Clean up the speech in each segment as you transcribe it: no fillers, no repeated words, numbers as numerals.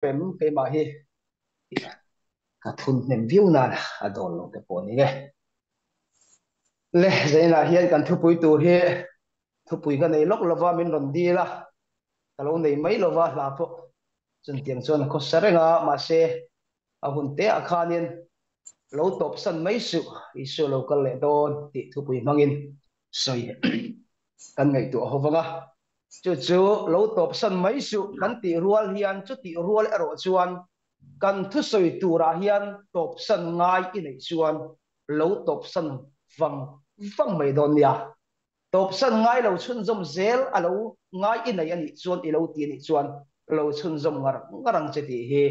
Em keimah hi ka thun hnem viau nan a dawn lo te pawh a ni e. Le zainah hian kan thupui tur hi thupui ka nei lawk lova min rawn dil a, ka lo nei mai lova hla pawh chuntiang chuan a khawsa reng a, mahse a hun te ah khanin lo tawpsan mai suh Isua lo kal leh dawn tih thupui hmangin sawi kan ngaihtuah ho vang a. Chu chu lo tawpsan mai suh kan tih rual hian chutih rual erawh chuan kan thusawi turah hian tawpsan ngai i neih chuan lo tawpsan vang vang mai dawn nia. Tawpsan ngai lo chhunzawm zel a lo ngai i nei a nih chuan i lo ti a nih chuan lo chhunzawm ngar ngar ang che tih hi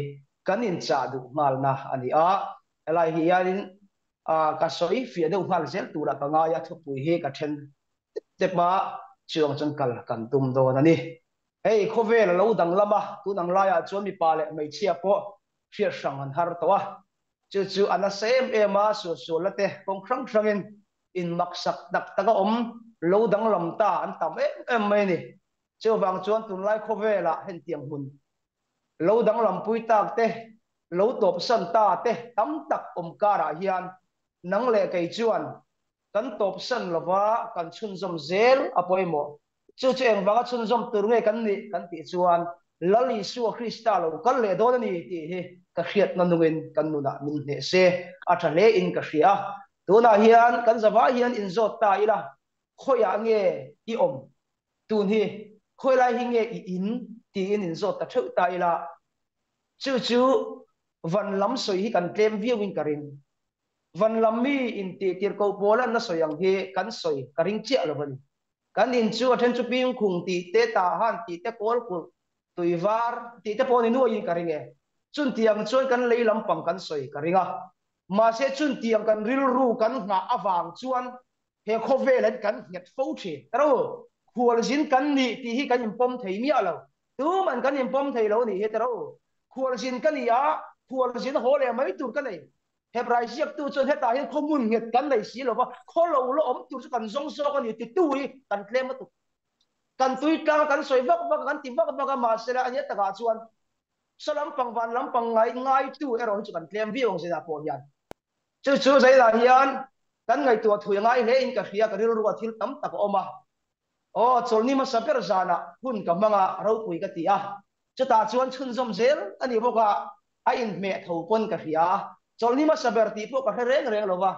kan inchah duh nghalna a ni a. Helai hianin ka sawi fiah deuh nghal zel turah ka ngai a, thupui hi ka then tep tep a, chuang chuan kal kan tum dawn a ni. Hei khawvel a lo danglam a, tun ang laiah chuan mipa leh hmeichhia pawh hriat hrang an har tawh a, chu chu a nasa em em a, suahsualna te kawng hrang hrangin inmaksak tak tak a awm lo danglam ta an tam em em mai a ni. Chuvang chuan tunlai khawvelah hentiang hmun lo danglampui tak te, lo tawpsan ta te tam tak awm karah hian nang leh kei chuan kan tawpsan lova kan chhunzawm zel a pawimawh. Chu chu engvanga chhunzawm tur nge kan nih kan tih chuan Lal Isua Krista lo kal leh dawn a ni tih hi ka hriatna nungin kan nunah min hneh se a tha hle in ka hria. Tunah hian kan zavai hian inzawt ta ila, khawiah nge i awm? Tun hi khawilai hi nge i in? tiin inzawt ta theuh ta ila, chu chu van lam sawi hi kan tlem viauin ka ring. Van lam mi intih tir ko pawl an la sawi ang hi kan sawi ka ring chiah lo a ni. Kan in chu a then chu pingkhung tih te, tahan tih te, kawlkulh, tuivar tih te pawh ni nuaiin ka ring e. Chuntiang chuan kan lei lampang kan sawi ka ring a. Mahse chuntiang kan rilru kan nghah avang chuan he khawvel an kan nghet fo thin. Ka ro, khualzin kan nih tih hi kan inpawm thei miah lo. Tuman kan inpawm thei lo nih hi ta ro. Khualzin ka ni a, khualzin haw leh mai tur ka nei. Hebrai ziaktu chuan hetah hian khaw hmun nghet kan nei si lo va, khaw lo la awm tur chu kan zawng zawk a ni titu hi kan tlem a tuk. Kan tui tlang a, kan sawi vak vak a, kan ti vak vak a, mahse la a nia takah chuan saw lampang van lampang ngai ngaitu erawh hi chu kan tlem viau ang zela pawh hian. Chu chu Zailah hian kan ngaihtuah thui a ngai hle in ka hria, ka rilru a thil tam tak a awm a. Aw, chawlhni hmasa ber zanah hun ka hmang a, ropui ka ti a. Chutah chuan chhunzawm zel a nih bawk a, a inhmeh tho pawn ka hria. Chawlhni hmasa ber tih pawh ka hre reng reng lo va,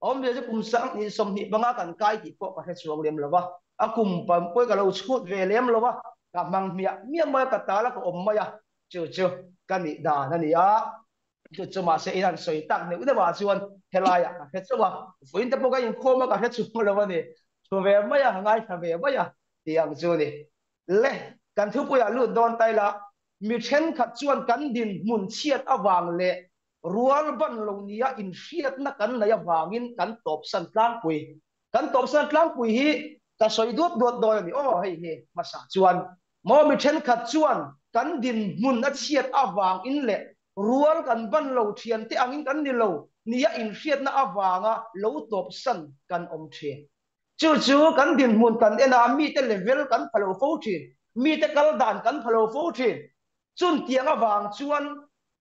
awmzia chu kum sang 25 kan kai tih pawh ka hre chuang lem lo va, a kum pawi ka lo chhut ve lem lo va, ka hmang hmiah hmiah mai a, ka tal a ka awm mai a, chu chu ka nih dan a ni a. Chu chu mahse i han sawi tak neuh neuh ah chuan helaiah ka hre chauh a, vawiin te pawh ka inkhawm a ka hre chung lo a ni, thu ve mai a, ngaithla ve mai a tih ang chu a ni. Le, kan thupuiah lut dawn ta ila, mi thenkhat chuan kan dinhmun chhiat avang leh rual ban lo nia inhriatna kan neih avangin kan tawpsan tlangpui. Kan tawpsan tlangpui hi ka sawi duat duat dawn a ni aw, hei hi hmasa chuan Maw mi thenkhat chuan kan dinhmun a chhiat avangin leh rual kan ban lo thiante angin kan ni lo nia inhriatna avanga lo tawpsan kan awm thin. Chu chu kan dinhmun kan en a, mite level kan pha lo fo thin, mite kal dan kan pha lo fo thin. Chuntiang avang chuan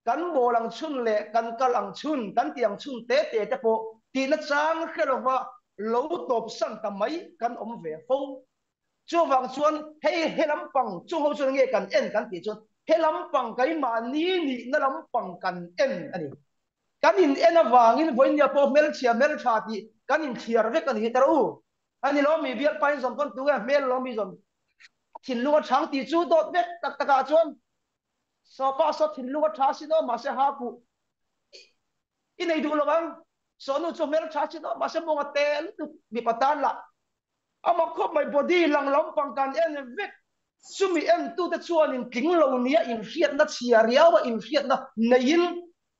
kan bawl ang chhun leh kan kal ang chhun, kan tih ang chhun te te te pawh tihna chang hre lova lo tawpsan ta mai kan awm ve fo. Chuvang chuan hei he lampang chung ho chuan nge kan en kan tih chuan he lampang keimahni nihna lampang kan en a ni. Kan in en avangin vawinia pawh hmelchhia hmeltha tih kan inthliar vek a ni hi tar u. A ni lo mi bialpa in zawm pawn tu nge hmel lo mi zawm thinlung a chhang tih chu dawt vek tak takah chuan sawpa saw thinlung a tha sin aw mahse ha kuh i nei duh lo ang. Sawnu chu hmeltha sin aw mahse mawnga te lutuk mipa tan lah A mak khawp mai, body lang lampang kan en vek. Chumi entute chuanin tling lo nia inhriatna chhia riaua inhriatna neiin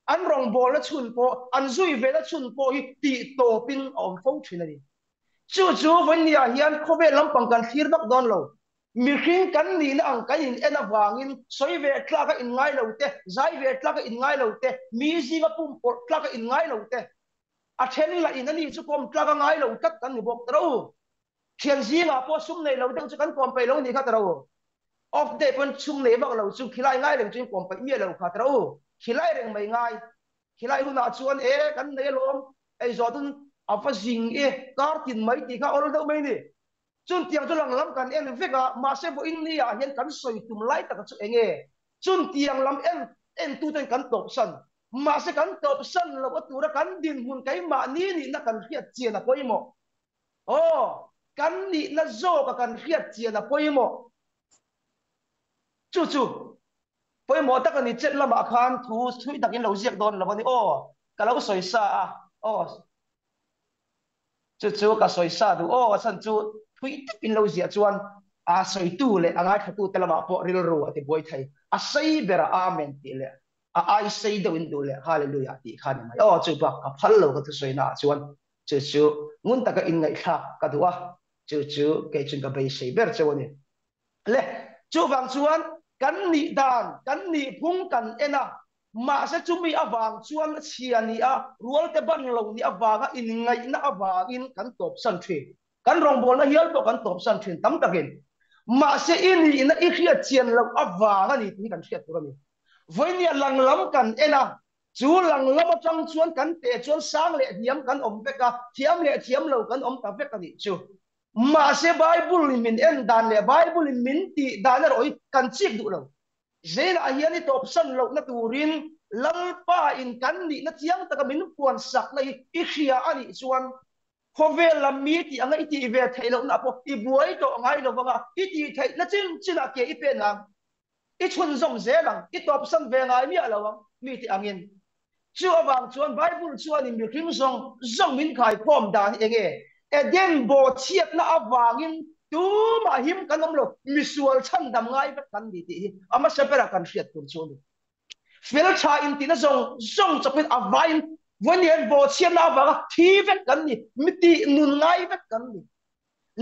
an rawngbawlna chhun pawh, an zui vena chhun pawh hi tih tawpin a awm fo thin a ni. Chu chu vawinia hian khawvel lampang kan thlir vak dawn lo. Mihring kan nihna ang kan in en avangin sawi ve tlaka inngai lo te, zai ve tlaka inngai lo te, mi zinga pumpawlh tlaka inngai lo te, A then lah in ani chu kawm tlak a ngai lo tlat kan ni bawk ta ro. Thian zingah pawh sum nei lo deuh chu kan kawm peih lo ni kha ta ro. Off day pawn chhung nei vak lo chu khilai ngai reng chu in kawm paih miah lo kha tara u. Khilai reng mai ngai. Khilai hunah chuan e kan nei alawm ei zawh tun a va zing e kar tin mai tih kha awl deuh mai ni. Chuntiang chu lang lam kan en vek a, mahse vawiin ni ah hian kan sawi tum lai taka chu eng nge? Chuntiang lam en entuten kan tawpsan. Mahse kan tawpsan loh a tura kan dinhmun keimahni nihna kan hriat chian a pawimawh. Aw, kan nihna zawka kan hriat chian a pawimawh. Chu chu pawimawh tak a ni, chet lamah khan thu thui takin lo ziak dawn lo a ni. Aw, ka lo sawi sa a, aw. Chu chu ka sawi sa duh aw, a chhan chu thui takin lo ziah chuan a sawitu leh a ngaithlatute lamah pawh rilru a tibuai thei. A sei berah Amen tih leh a ai sei deuhin duh leh Hallelujah tih kha a ni mai. Aw, chu bak ka phal lo ka thusawi naah chuan chu chu ngun taka inngaihthlak ka duh a, chu chu kei chuan ka beisei ber cheu a ni. Le, chuvang chuan kan nih dan, kan nih phung kan en a, mahse chumi avang chuan chhia ni a, rualte ban lo nih avanga inngaihna avangin kan tawpsan thin. Kan rawngbawlna hial pawh kan tawpsan thin tam takin. Mahse i nihna i hriat chian loh avang a ni tih hi kan hriat tur a ni. Vawinia lang lam kan en a, Chu lang lam atang chuan kan teh chuan sang leh hniam kan awm vek a, thiam leh thiam lo kan awm ta vek a nih chu. Mahse Bible in min en dan leh Bible in min tih dan erawh hi kan chik duh lo. Zeinah hian i tawpsan lohna turin Lalpa in kan nihna chiang taka min puan sakna hi i hria a nih chuan khawvel lam mi tih anga i tih ve theih lohna pawh i buai tawh ngai lo vanga i tih theihna chin chinah ke i pen ang. I chhunzawm zel ang, i tawpsan ve ngai miah lo ang, mi tih angin. Chu avang chuan Bible chuanin mihring zawng zawng min khaikhawm dan hi enge? Eden bawhchhiatna avangin tumah him kan awm lo, misual chhandam ngai vek kan ni tih hi a hmasa berah kan hriat tur chu a ni. Fel tha intihna zawng zawng chawpin a vaiin vawiin bawhchhiatna avanga thi vek kan ni, mi tih nun ngai vek kan ni.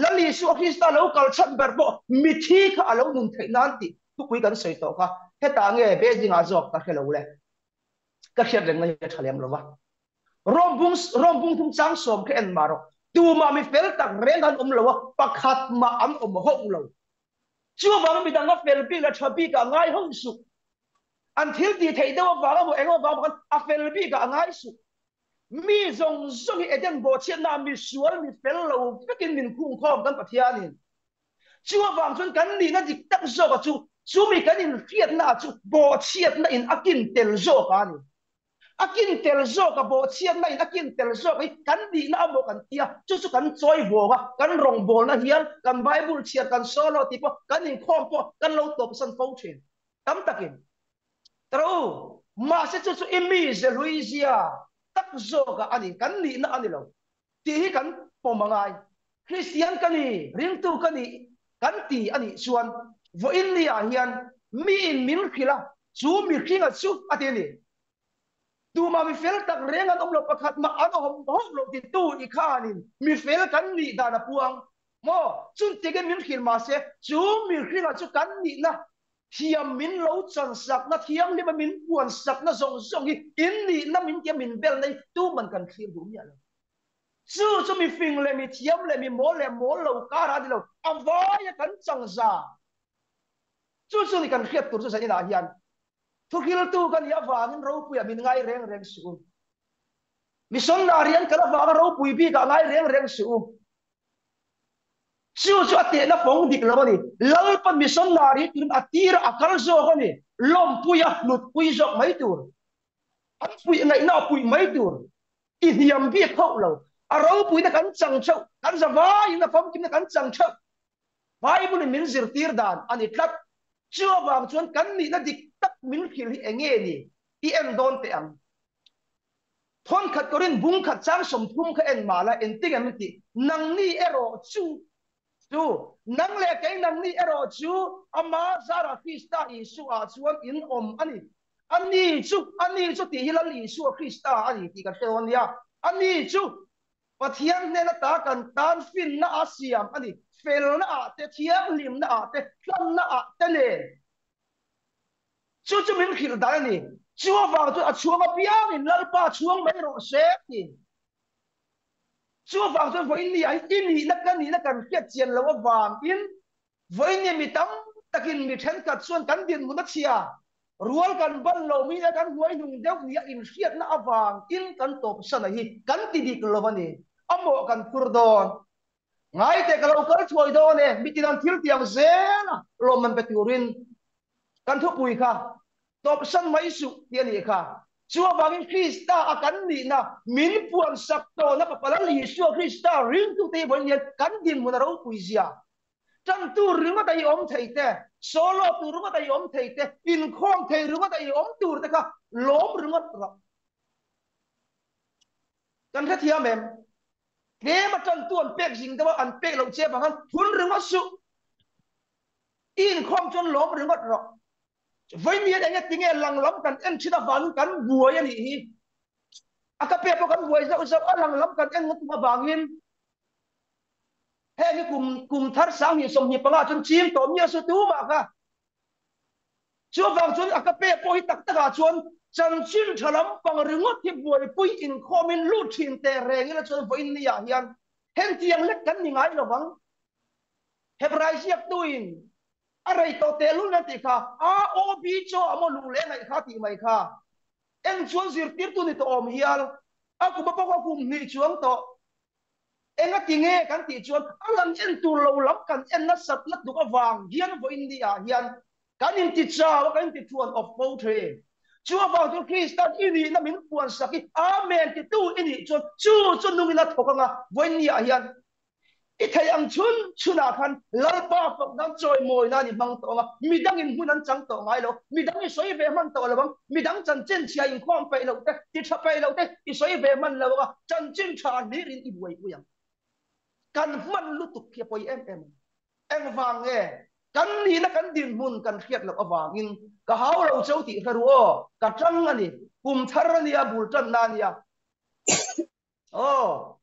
Lal Isua Krista lo kal chhan ber pawh mithi kha a lo nun theih nan tih thupui kan sawi tawh kha. Hetah nge Beijing-ah zawk ka hre lo le. Ka hriat rengna hi a tha lem lo va. Rom bung Rom bung thum chang sawm kha en mah rawh. Tumah mi fel tak reng an awm lo a, pakhat mah an awm hauh lo. Chuvangin midang a fel bik leh tha bikah ngai hauh suh. An thil tih theih deuh avang emaw eng avang pawh khan a fel bikah a ngai suh. Mi zawng zawng hi Eden bawhchhiatna mi sual mi fel lo vekin min khungkhawm kan Pathianin. Chu avang chuan kan nihna dik tak zawka chu chumi kan inhriatna ah chu bawhchhiatna in a kin tel zawk a ni. A kin tel zawka bawhchhiatna in a kin tel zawk hi kan nihna amaw kan tia chu chu kan chawi vawng a, kan rawngbawlna hian kan Bible chhiar kan solo tih pawh kan inkhawm pawh kan lo tawpsan fo thin tam takin. Tro, mahse chu chu i mi zehlui zia tak zawkah a ni, kan nihna a ni lo tih hi kan pawm a ngai. Kristian ka ni, ringtu ka ni kan ti a nih chuan vawiin ni ah hian miin min hrilh a, chu mihringa chu a ti a ni. Tumah mi fel tak reng an awm lo, pakhat mah an awm hauh lo titu i khanin mi fel kan nih dan a puang maw? Chuntiangin min hrilh mahse chu mihringa chu kan nihna Thiam min lo chan sakna, thianghlim a min puan sakna zawng zawng hi in nihna min tia min bel nei tuman kan thlir duh miah lo. Chu chu mi fing leh mi thiam leh mi mawl leh mawl lo karah a ni lo, a vaia kan chang za. Chu chu ni kan hriat tur chu zan inah hian thuhriltu ka nih avangin ropuiah min ngai reng reng suh u. Missionary an kal avanga ropui bikah ngai reng reng suh u. Chu chu a tehna fawng dik lo a ni. Lalpa missionary turin a tir a kal zawk a ni. Lawmpui a hlutpui zawk mai tur. An puih ngaihna a puih mai tur. I hniam bik hauh lo. A ropuina kan chang theuh. Kan zavaiin a famkimna kan chang theuh. Bible in min zirtir dan a ni tlat. Chu avang chuan kan nihna dik tak min hrilh hi enge ni? I en dawn teh ang. Thawnkhat Korin bung khat chang 30 kha en mah la engtin em tih nangni erawh chu chu nang leh kei nangni erawh chu ama zara Krista Isua ah chuan in awm a ni. Ani chu ani chu tih hi Lal Isua Krista a ni tih kan hre dawn nia. Ani chu Pathian hnen ata kan tan finna a siam a ni. Felna ah te, thianghlimna ah te, tlanna ah te nen. Chu chu min hrilh dan a ni. Chu avang chuan a chhuang apiangin Lalpa chhuang mai rawh se ti. Chu avang chuan vawiin ni ah hian i nihna ka nihna kan hriat chian loh avangin vawiin ni mi tam takin mi thenkhat chuan kan dinhmun a chhia, rual kan ban lo mi leh kan hnuai hnung deuh nia inhriatna avangin kan tawpsan a hi kan ti dik lo a ni. A mawh kan phur dawn. Ngaite ka lo kal thuai dawn e, mitin an thil tiang zel a lawmman pe turin kan thupui kha tawpsan mai suh tih a nih kha. Chu avangin Krista a kan nihna min puan sak tawhna Fapa Lal Isua Krista ringtute hi vawiin hian kan dinhmun a ropui zia. Tantu ringawt a i awm thei te, solo tur ringawt a i awm thei te, inkhawm thei ringawt a i awm tur te kha lawm ringawt rawh. Kan hrethiam em? Tlem a tantu an pek zing deuh a, an pek loh che avang khan phun ringawt suh. I inkhawm chuan lawm ringawt rawh. Vawiin enge tinge lang lam kan en thin avangin kan buai a nih hi. A ka pek pawh kan buai zauh zauh a, lang lam kan en ngawt avangin heng hi kum kum thar 2025 chuan chim tawh miah su tumah kha. Chuvang chuan a ka pek pawh hi tak takah chuan chanchin tha lampang ringawt hi buaipui inkhawmin lut thin teh reng ila chuan vawiin niah hian hengtiang lek kan ni ngai lovang. Hebrai ziaktuin a rei tawh tehlul nen tih kha AOB chaw a maw luh leh ngaih kha tih mai kha eng chuan zirtirtu ni tawh awm hial a kum a pawk a kum hnih chuang tawh enga ti nge kan tih chuan a lang en tur lo lam kan en nasat na tluk avang hian vawiin ni ah hian kan inti chau a kan inti thuan of fo thin. Chu avang chuan Kristan i nihna min puan sak i Amen titu i nih chuan chu chu nungin a thawk anga vawiin ni ah hian I thei ang chhun chhunah khan Lalpa fak nan chawimawi nan i hmang tawh ang a, midangin hmun an chang tawh ngai lo, midang i sawi ve hman tawh lo ang, midang chanchin chhia inkhawm peih loh te, ti tha peih loh te i sawi ve hman lo ang a, chanchin tha hlirin i buaipui ang. Kan hman lutuk hi a pawi em em ang. Engvang nge? Kan nihna kan dinhmun kan hriat loh avangin ka hau lo cheu tih hre ru aw, ka tang a ni, kum thar a nia, bul tanna a nia. Aw.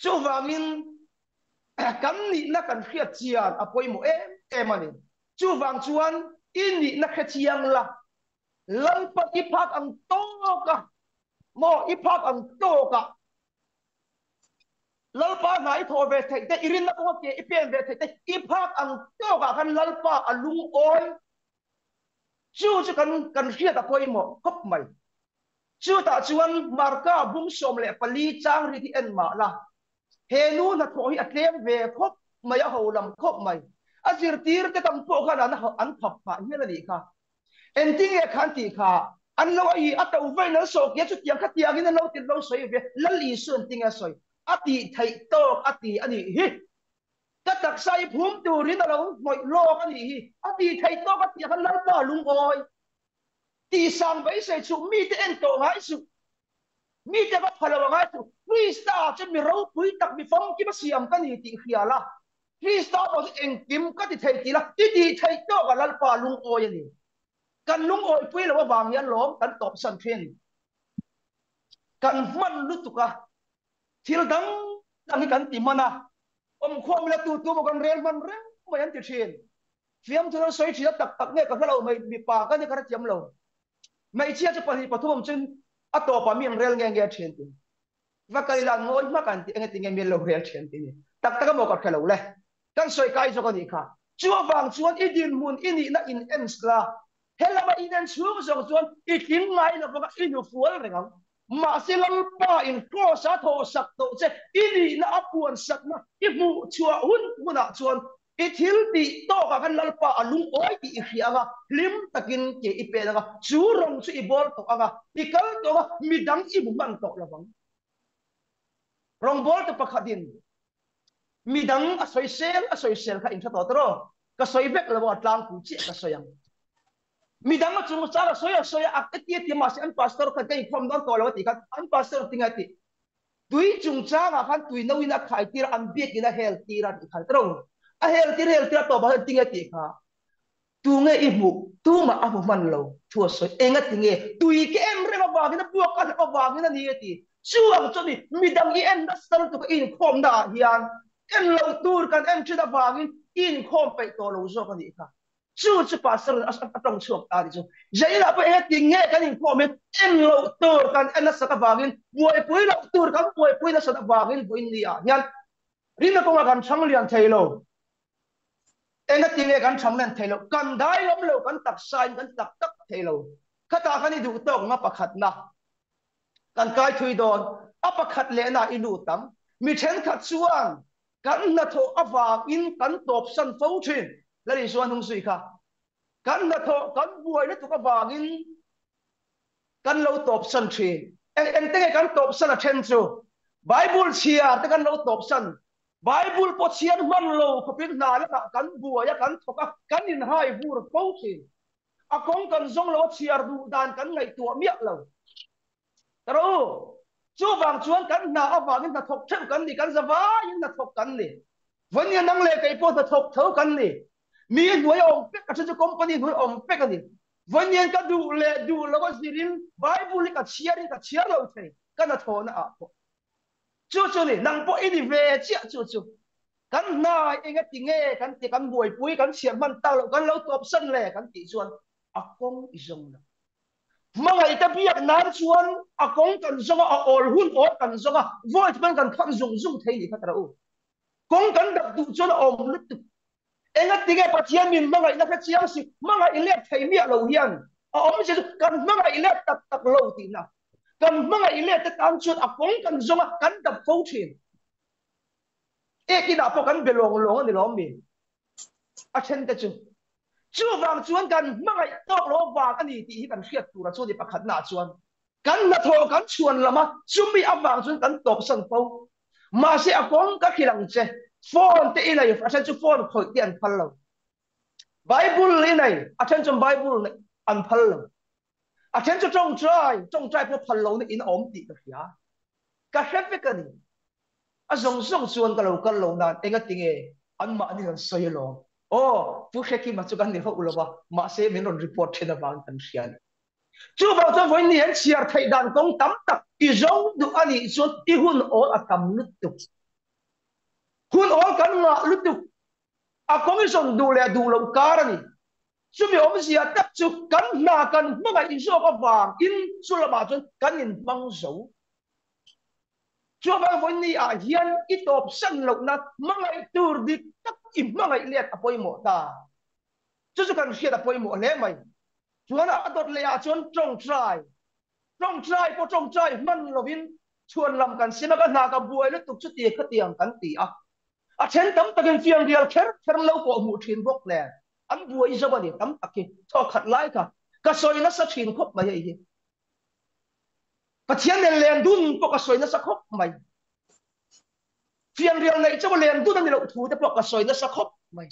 Chuvangin kan nihna kan hriat chian a pawimawh em em a ni. Chuvang chuan i nihna hre chiang la, Lalpa i phak ang tawk a, maw i phak ang tawk a, Lalpa hna i thawh ve theih te, i rinna kawnga ke i pen ve theih te, i phak ang tawk ah khan Lalpa a lungawi. Chu chu kan kan hriat a pawimawh khawp mai. Chutah chuan Marka bung 14 chang ri hi en mah la, he nu hnathawh hi a tlem ve khawp mai, a ho lam khawp mai. A zirtir te tam pawh khan an an khap phah hial a nih kha. Engtinge kha an tih kha? An lo a i a to vein an sawh kia chutiang kha tiangin an lo ti lo sawi ve. Lal Isu engtinge a sawi? A tih theih tawk a ti a nih hi. Ka taksa i phum turin a lo hnawih lawk a nih hi. A tih theih tawk a tih khan Lalpa lungawi. Tihsang beisei chu mite en tawh ngai suh. Mite va pha lo a ngai suh. Krista chu mi ropui tak, mi famkim a siam ka ni tih hria la. Krista pawh chu engkim ka ti thei tih la, i tih theih tawk a Lalpa lungawi a ni. Kan lungawipui lo avang hian lawm kan tawpsan thin. Kan hman lutuk a, thil dang dang hi kan ti hman a, awmkhawm la tu tu maw kan rel hman reng mai an ti thin. Fiamthu nan sawi thin a tak tak nge ka hre lo mai mipa ka ni ka hrethiam lo. Hmeichhia chu pahnih pathum awm chuan a tawpah mi an rel nge nge thin ti. Va kal ila an ngawi hmak an ti enge tinge mi an lo rel thin ti ni. Tak tak amaw ka hre lo le. Kan sawi kai zawk a nih kha. Chu avang chuan i dinhmun i nihna in en la. Helama in en chhung zawng chuan i tling ngai lo vanga i hnufual reng ang. Mahse Lalpa in kraws a thawh sak tawh che i nihna a puan sakna i hmuh chhuah hun hmunah chuan i thil tih tawkah khan Lalpa a lungawi tih i hria ang a, hlim takin ke i pen ang a, chu rawng chu i bawl tawh ang a, i kal tawh ang a, midang i hmu hman tawh lo vang. Rawngbawltu pakhatin midang a sawisel a sawisel kha in hre tawh tawh rawh. Ka sawi vek lo a, tlangpui chiah ka sawi ang. Midang a chung chang a sawi a sawi a, a ti a ti mahse an pastor khan ka inkhawm dawn tawh lo a tih khan an pastor tinge a tih. Tui chungchangah khan tui no in a khai tir a, an biakin a hel tir a tih khan ka ro. A hel tir hel tir a tawpah hian tinge tih kha tunge i hmuh tumah a hmu hman lo thu a sawi. Enga tinge tui ka en reng avangin a buak a hlauh avangin a ni a ti. Chu ang chuan midang i en nasa lutuk a i inkhawmna ah hian en lo tur kan en thin avangin i inkhawm peih tawh lo zawk a nih kha. Chu chu pastor a tawng chhuak ta ni chu. Jail-ah pawh enge ti nge kan inkhawm in en loh tur kan en nasat avangin buaipui loh tur kan buaipui nasat avangin vawiin ni ah hian rinna kawngah kan chhang lian thei lo. Engatinge kan thanglen thei loh? Kan dai lawm lo, kan taksain kan tak tak thei lo. Khatah khan i duh tawk nga pakhatna kan kai thui dawn. A pakhat lehna i lut ang. Mi thenkhat chuan kan hnathawh avangin kan tawpsan fo thin. Lal Isua hnung zui kha. Kan hnathawh kan buai lutuk avangin kan lo tawpsan thin. Eng engte nge kan tawpsan a then chu? Bible chhiar te kan lo tawpsan. Bible pawh chhiar hman lo khawpin hna lakah kan buai a, kan thawk a, kan inhai vur fo thin. A kawng kan zawng lo a, chhiar duh dan kan ngaihtuah miah lo. Ka ro u, chuvang chuan kan hna avangin hnathawk theuh kan ni, kan zavaiin hnathawk kan ni. Vawinia nang leh kei pawh hnathawk tho kan ni. Mi hnuai a awm pek, a then chu company hnuai a awm pek a ni. Vawinia ka duh leh duh lo a zirin Bible hi ka chhiarin ka chhiar lo thei, ka hnathawhna ah pawh. Chu chu ni, nang pawh i ni ve chiah chu chu. Kan hnai enga ti nge kan ti, kan buaipui, kan chhiar hman tak loh, kan lo tawpsan le kan tih chuan a kawng i zawng lo. Hmangaihte biak nan chuan a kawng kan zawng a, a awl hun awl kan zawng a, voice hmang kan phak zung zung thei ni kha ta rawh u. Kawng kan dap duh chuan a awm lutuk. Engatinge Pathian min hmangaihna hre chiang si, hmangaih let thei miah lo hian a awm zia chu kan hmangaih let tak tak lo tihna. Kan hmangaih let te tan chuan a kawng kan zawng a, kan dap fo thin. Ekinah pawh kan be lawng lawng a ni lawm mi? A then te chu. Chuvang chuan kan hmangaih tawk lo avang a ni tih hi kan hriat tur a chu ni pakhatnaah chuan kan hnathawh kan chhuan lam a, chumi avang chuan kan tawpsan fo. Mahse a kawng ka hrilh ang che, phone te i nei, a then chu phone khawih te an phal lo. Bible i nei, a then chuan Bible neih an phal lo. A then chu tawngtai, tawngtai pawh phal lo na in a awm tih ka hria. Ka hre vek a ni. A zawng zawng chuan ka lo kal lo nan engatinge anmahni an sawi alawm. Aw, Pu Hrekima chu kan ni hauh lo va, mahse min rawn report then avangin kan hria a ni. Chuvang chuan vawiin ni an chhiar theih dan kawng tam tak i zo duh a nih chuan i hun awl a tam lutuk. Hun awl kan ngah lutuk. A kawng i zawn duh leh duh loh kar a ni. Chumi awmzia tak chu kan hna kan hmangaih zawk avangin chu lamah chuan kan inhmang zo. Chuvang vawiin ni ah hian i tawpsan lohna hmangaih tur dik tak i hmangaih let a pawimawh ta. Chu chu kan hriat a pawimawh hle mai. Chuan a dawt leh ah chuan tawngtai, tawngtai pawh tawngtai hman lovin chhuan lam kan sim a, ka hna ka buai lutuk chuti khatiang kan ti a. A then tam takin fianrial kher kher lo pawh hmuh thin bawk nen an buai zo a ni tam tak hi thawkhat lai kha ka sawi nasa thin khawp mai hei hi. Pathian nen len dun pawh ka sawi nasa khawp mai. Fianrial neih chauh a len dun a ni loh thu te pawh ka sawi nasa khawp mai.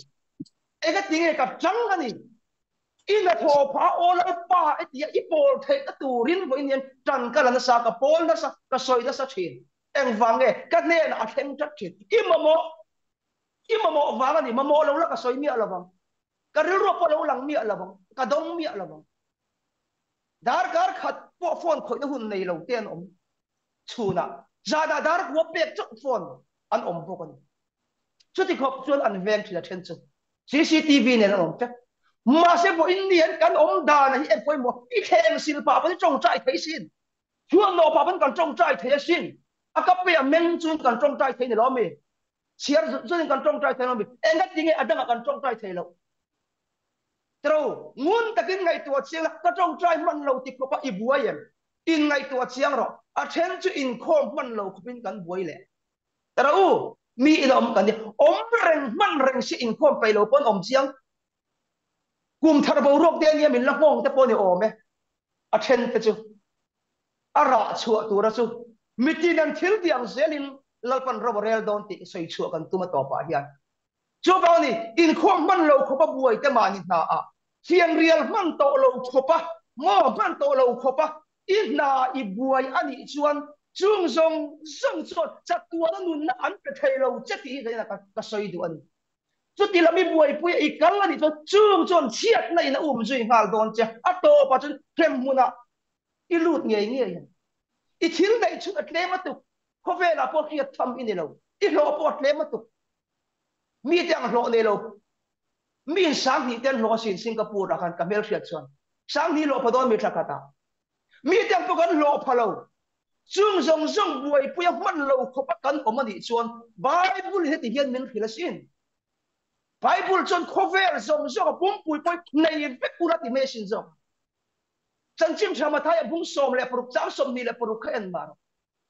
Engatinge ka chang a ni. I hnathawh phah a aw Lalpa e tia i pawl theihna turin vawiin hian tan ka la nasa, ka pawl nasa, ka sawi nasa thin. Engvang nge? Ka hnenah a thleng tlat thin. I mamawh, i mamawh vang a ni. Mamawh lo la ka sawi miah lovang. Ka rilruah pawh lo lang miah lovang. Ka dawng miah lovang. Darkar khat pawh phone khawihna hun nei lo te an awm chhunah zanah dar kua pek chauh phone an awm bawk a ni. Chuti khawp chuan an veng thin a then chu CCTV nen an awm vek. Mahse vawiin ni hian kan awm dan hi en pawimawh i thleng sil pah pawn i tawngtai thei sin. Chhuanawh pah pawn kan tawngtai thei asin. A ka pe a meng chuan kan tawngtai thei ni lo ami? Chhiar zut zutin kan tawngtai thei lo ami? Engatinge a dangah kan tawngtai thei loh? Tro, ngun takin ngaihtuah chiang la, ka tawngtai hman lo ti khawpa i buai em? In ngaihtuah chiang rawh. A then chu inkhawm hman lo khawpin kan buai leh. Tro u, mi in awm kan ni. Awm reng hman reng si inkhawm peih lo pawn awm chiang. Kum thar boruak te ania min la nghawng te pawh ni awm e. A then te chu a rah chhuah tura chu mitin an thil tih ang zelin Lalpan ro a rel dawn tih sawi chhuah kan tum a tawpah hian. Chuvang ni, inkhawm hman lo khawpa buai te mahni hna ah fianrial hman tawh lo khawpa maw hman tawh lo khawpa i hna i buai a nih chuan chung zawng zawng chuan chatuana nunna an pe thei lo che tih hi ka ka sawi duh a ni. Chuti lam i buaipui a i kal a nih chuan chung chuan chhiatna in a um zui nghal dawn che a tawpah chuan hrem hmunah i lut ngei ngei ang. I thil neih chhun a tlem a tuk, khawvelah pawh hriat tham i ni lo, i hlawh pawh a tlem a tuk. Mite ang hlawh nei lo, mi in 2000 te an hlawh asin Singapore ah khan ka hmelhriat chuan 2000 hlawh pha dawn mi thla khat ah. Mite ang pawh kan hlawh pha lo. Chung zawng zawng buaipui a hman lo khawp a kan awm a nih chuan Bible heti hian min hrilh asin. Bible chuan khawvel zawng zawng a pumpui pawhin nei vek ula ti mai asin zawk. Chanchin tha Mathaia bung 16 chang 26 kha en mar.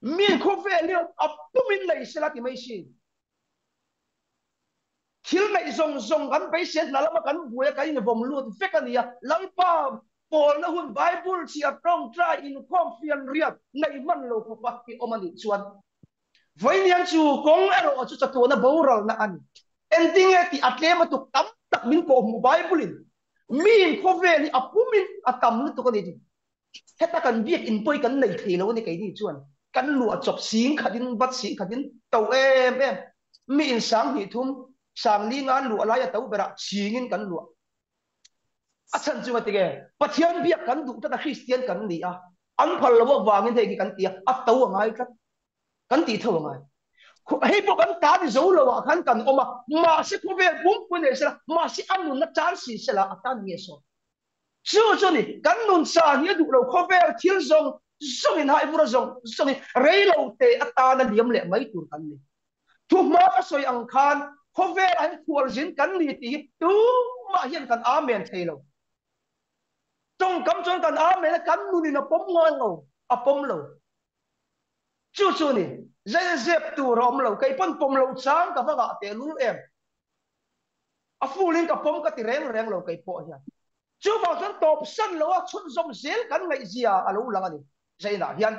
Mi khawvel hi a pumin nei sela ti mai sin. Thil neih zawng zawng kan beisei hna lama kan buai a kan invawm lut vek a nia. Lalpa pawlna hun Bible chhiar tawngtai inkhawm fian riat nei hman lo khawpa i awm a nih chuan Vawiinian chu kawng erawh chu chatuahna boralna a ni. Engtinge tih a tlem a tuk tam tak min kawhhmuh Bible-in miin khawvel hi a pumin a tam lutuk a ni tih. Heta kan biak in pawi kan nei thei lo a ni keini chuan kan luah chawp sing khatin bat sing khatin to em em miin sang hnih thum sang li nga luah lai a to berah chingin kan luah. A chhan chu ngatinge Pathian biak kan duh tlat a Kristian kan ni a, an phal lo avangin hei hi kan ti a, a to a ngai tlat. Kan tih tho a ngai. Hei pawh kan ta ni zo lo ah khan kan awm a, mahse khawvel pumpui nei sela, mahse a nunna chan si sela a tan nge sawn. Chu chu ni, kan nun chan hi a duh lo khawvel thil zawng zawngin haivur a zawng zawngin rei lo te atana liam leh mai tur kan ni. Thuhma ka sawi ang khan khawvelah hian khualzin kan ni tih hi tumah hian kan amen thei lo. Tawngkam chuan kan amen a, kan nunin a pawm ngai lo, a pawm lo. Chu chu ni, zai zep tur a awm lo, kei pawn pawm lo chang ka va ngah tehlul em. A full in ka pawm ka ti reng reng lo kei pawh hian. Chuvang chuan tawp san lo a chhunzawm zel kan ngaihzia a lo lang a ni. Zainah hian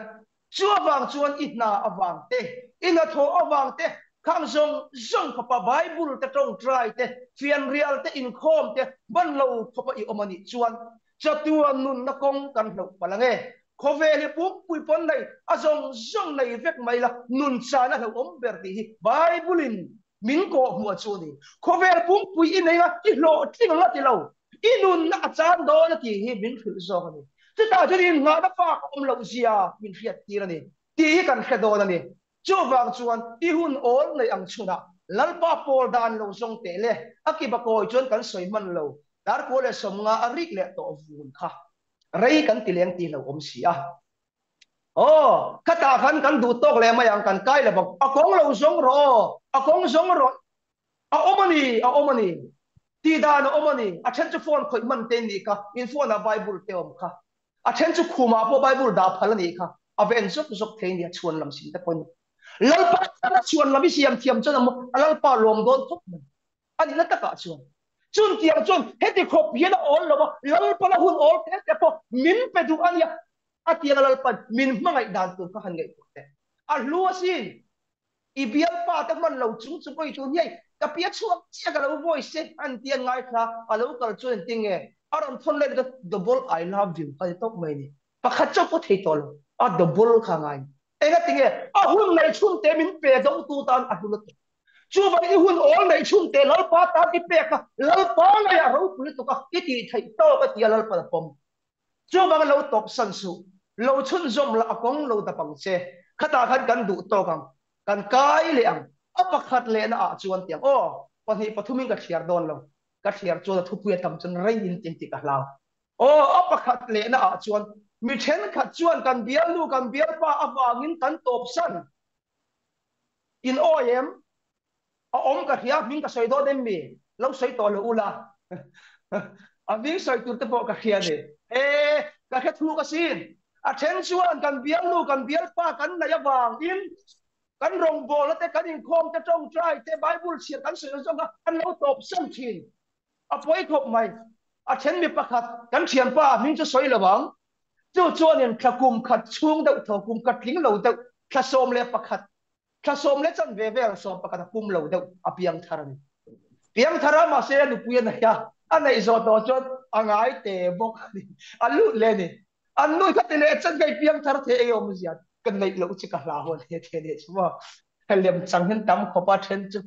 chuvang chuan i hna avang te, i hnathawh avang te, khang zawng zawng khawpa Bible te tawngtai te, fianrial te, inkhawm te ban lo khawpa i awm a nih chuan chatuan nunna kawng kan hloh palh ang e. Khawvel hi pumpui pawn nei, a zawng zawng nei vek mai la, nun chan a hlauhawm ber tih hi Bible in Min kawhhmuh chu a ni. Khawvel pumpui i nei a, i hlawhtling ang a ti lo. I nunna a chan dawn a tih hi min hrilh zawk a ni. Chutah chuan inngahna fak a awm loh zia min hriattir a ni tih hi kan hre dawn a ni. Chuvang chuan i hun awl nei ang chhunah Lalpa pawl dan lo zawng teh le, a kiba kawi chuan kan sawi hman lo. Darkua leh 50 a rik leh tawh vun kha rei kan ti leng tih lo awm si a. Aw, khatah khan kan duh tawk leh mai ang, kan kai lo bawk. A kawng lo zawng rawh aw, a kawng zawng rawh. A awm a ni, a awm a ni. Tih dan a awm a ni. A then chu phone khawih hman te nih kha, in phone ah Bible te awm kha. A then chu khumah pawh Bible dah phal a nih kha. A ven zawk zawk thei nia, chhuan lam sim te pawh ni. Lalpa tana chhuan lam i siam thiam chuan a Lalpa lawm dawn khawp mai. A nihna takah chuan chuntiang chuan heti khawp hian a awl lo a, Lalpana hun awl te te pawh min pe duh a nia, a tianga Lalpan min hmangaih dan tur kha han ngaihtuah teh. A hlu asin, i bialpa te hman lo chung chu pawi tur hi hei ka pia chhuak chiah ka lo voice e an ti an ngaithla, a lo kal chuan engtin nge a rawn thawn let ka double I love you ka ti tawp mai ni, pakhat chauh pawh thei tawh lo, a double kha a ngai ni. Engatinge a hun nei chhun te min pe dawngtu tan a hlu lutuk. Chuvangin i hun awl neih chhun te Lalpa tan i pek a, Lalpa ngaiah ropui lutuk a, i tih theih tawk a ti a Lalpa la pawm. Chuvangin lo tawp san suh, lo chhunzawm la a kawng lo dap ang che. Khatah khan kan duh tawk ang, kan kai leh ang. A pakhat lehna ah chuan tiang aw, pahnih pathumin ka thliar dawn lo, ka thliar chuan a thupui a tam chuan rei in tin tih ka hlau. Aw, a pakhat lehna ah chuan mi thenkhat chuan kan bialnu kan bialpa avangin kan tawp san. In awi em? A awm ka hria, hming ka sawi dawn em mi? Lo sawi tawh lo ula. A hming sawi tur te pawh ka hria ni. E, ka hre thuk asin. A then chuan kan bialnu kan bialpa kan neih avangin kan rawngbawlna te kan inkhawm te tawngtai te Bible chhiar kan sawi zawng kha an lo tawp san thin. A pawi khawp mai. A then mi pakhat kan thianpa a hming chu sawi lo ang. Chu chuanin thla kum khat chhung deuh tho, kum khat tling lo deuh, thla 11, thla sawm leh chanve vel 11 a pum lo deuh a piang thar a ni. Piang thar a mahse a nupui a nei a, a neih zawh tawh chuan a ngai te bawk a ni. A lut leh a ni. An nui kha ti leh chuan kei piang thar thei ei awm zia ka neih loh chu ka hlau a ni a ti a nih chu maw. Lem chang hian tam khawp a then chu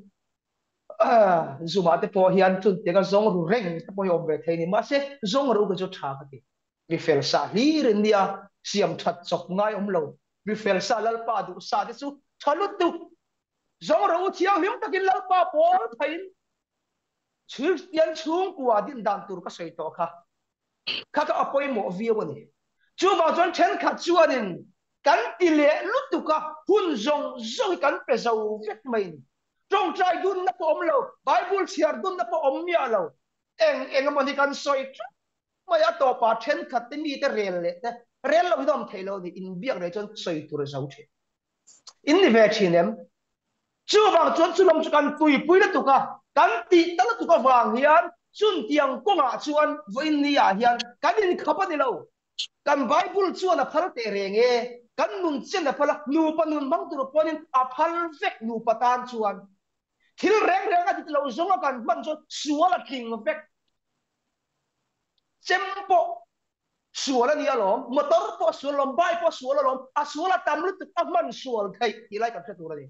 Zumah te pawh hian chuntiang a zawng ru reng te pawh hi awm ve thei a ni. Mahse, zawng ru kha chu tha ka ti. Mi fel sa hlir in nia, siam that chawp ngai awm lo. Mi fel sa Lalpa duh sa te chu tha lutuk. Zawng ru thianghlim takin Lalpa pawl pheiin Kristian chhungkua din dan tur ka sawi tawh kha. Kha kha a pawimawh viau a ni. Chuvang chuan thenkhat chuanin kan ti leh lutuk a, hun zawng zawng hi kan pe zo vek mai a ni. Tawngtai dunna pawh awm lo, Bible chhiar dunna pawh awm miah lo. Eng eng emaw ni kan sawi tlat mai a tawpah thenkhat te mite rel leh te rel lo hi awm thei lo ni inbiak leh chuan sawi tur a zo thin. In ni ve thin em? Chuvang chuan chulawm chu kan tuipui lutuk a, kan tih ta lutuk avang hian chuntiang kawngah chuan vawiin ni ah hian kan inkhap a ni lo. Kan Bible chuan a phal teh reng e, kan nun chen a phal a, nupa nun hmang tur pawhin a phal vek nupa tan chuan. Thil reng reng a dik lo zawnga kan hman chuan sual a tling vek. Chem pawh sual a ni alawm, motor pawh a sual alawm, bike pawh a sual alawm, a sual a tam lutuk a hman sual theih tih lai kan hre tur a ni.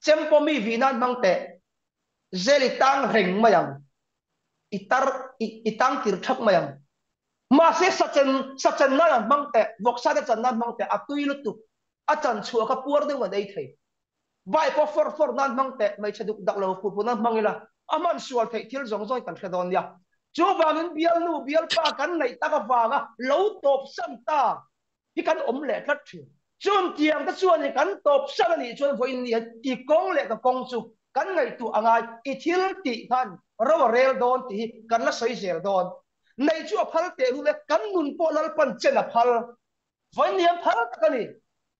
Chem pawh mi vih nan hmang teh, zel i tang reng mai ang, i tar i tang tir thak mai ang. Mahse sachen sachen nan an hmang teh, vawksa te chan nan hmang teh, a tui lutuk, a chan chhuah kha puar deuh an ei thei. Bike pawh fawr fawr nan hmang teh, hmeichhe duk dak lo phu phu nan hmang ila, a hman sual theih thil zawng zawng kan hre dawn nia. Chuvangin bialnu bialpa kan neih tak avanga lo tawp san ta hi kan awm leh tlat thin. Chun tiang te chuan i kan tawp san a nih chuan vawiin ni hian i kawng leh ka kawng chu kan ngaihtuah a ngai, i thil tih khan ro a rel dawn tih hi kan la sawi zel dawn. Neih chu a phal teh lul e, kan nun pawh Lalpan chen a phal. Vawiin ni hian phal tak a ni.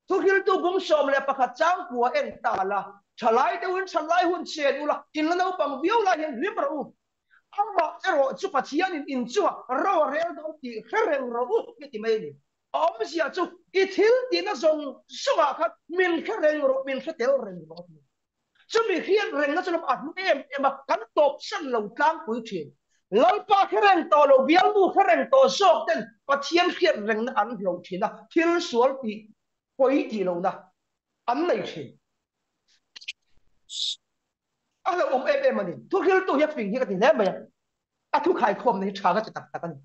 Thuhriltu bung 11 changkua en ta la, thalai deuhin thalai hun chen ula, in la naupang viau lai hian hlim rawh u. Amah erawh chu Pathianin in chungah ro a rel dawn tih hre reng rawh u ti ti mai a ni. A awmzia chu i thil tihna zawng zawngah khan min hre reng rawh, min hre tel reng rawh a ti. Chumi hriat rengna chu a hnu em em a, kan tawpsan lo tlangpui thin. Lalpa hre reng tawh lo, bialnu hre reng tawh zawk ten Pathian hriat rengna an hloh thin a, thil sual tih pawi tih lohna an nei thin. A hlauhawm em em a ni. Thuhriltu hi a fing hi ka ti hle mai a, a thu khaikhawmna hi tha ka ti tak tak a ni.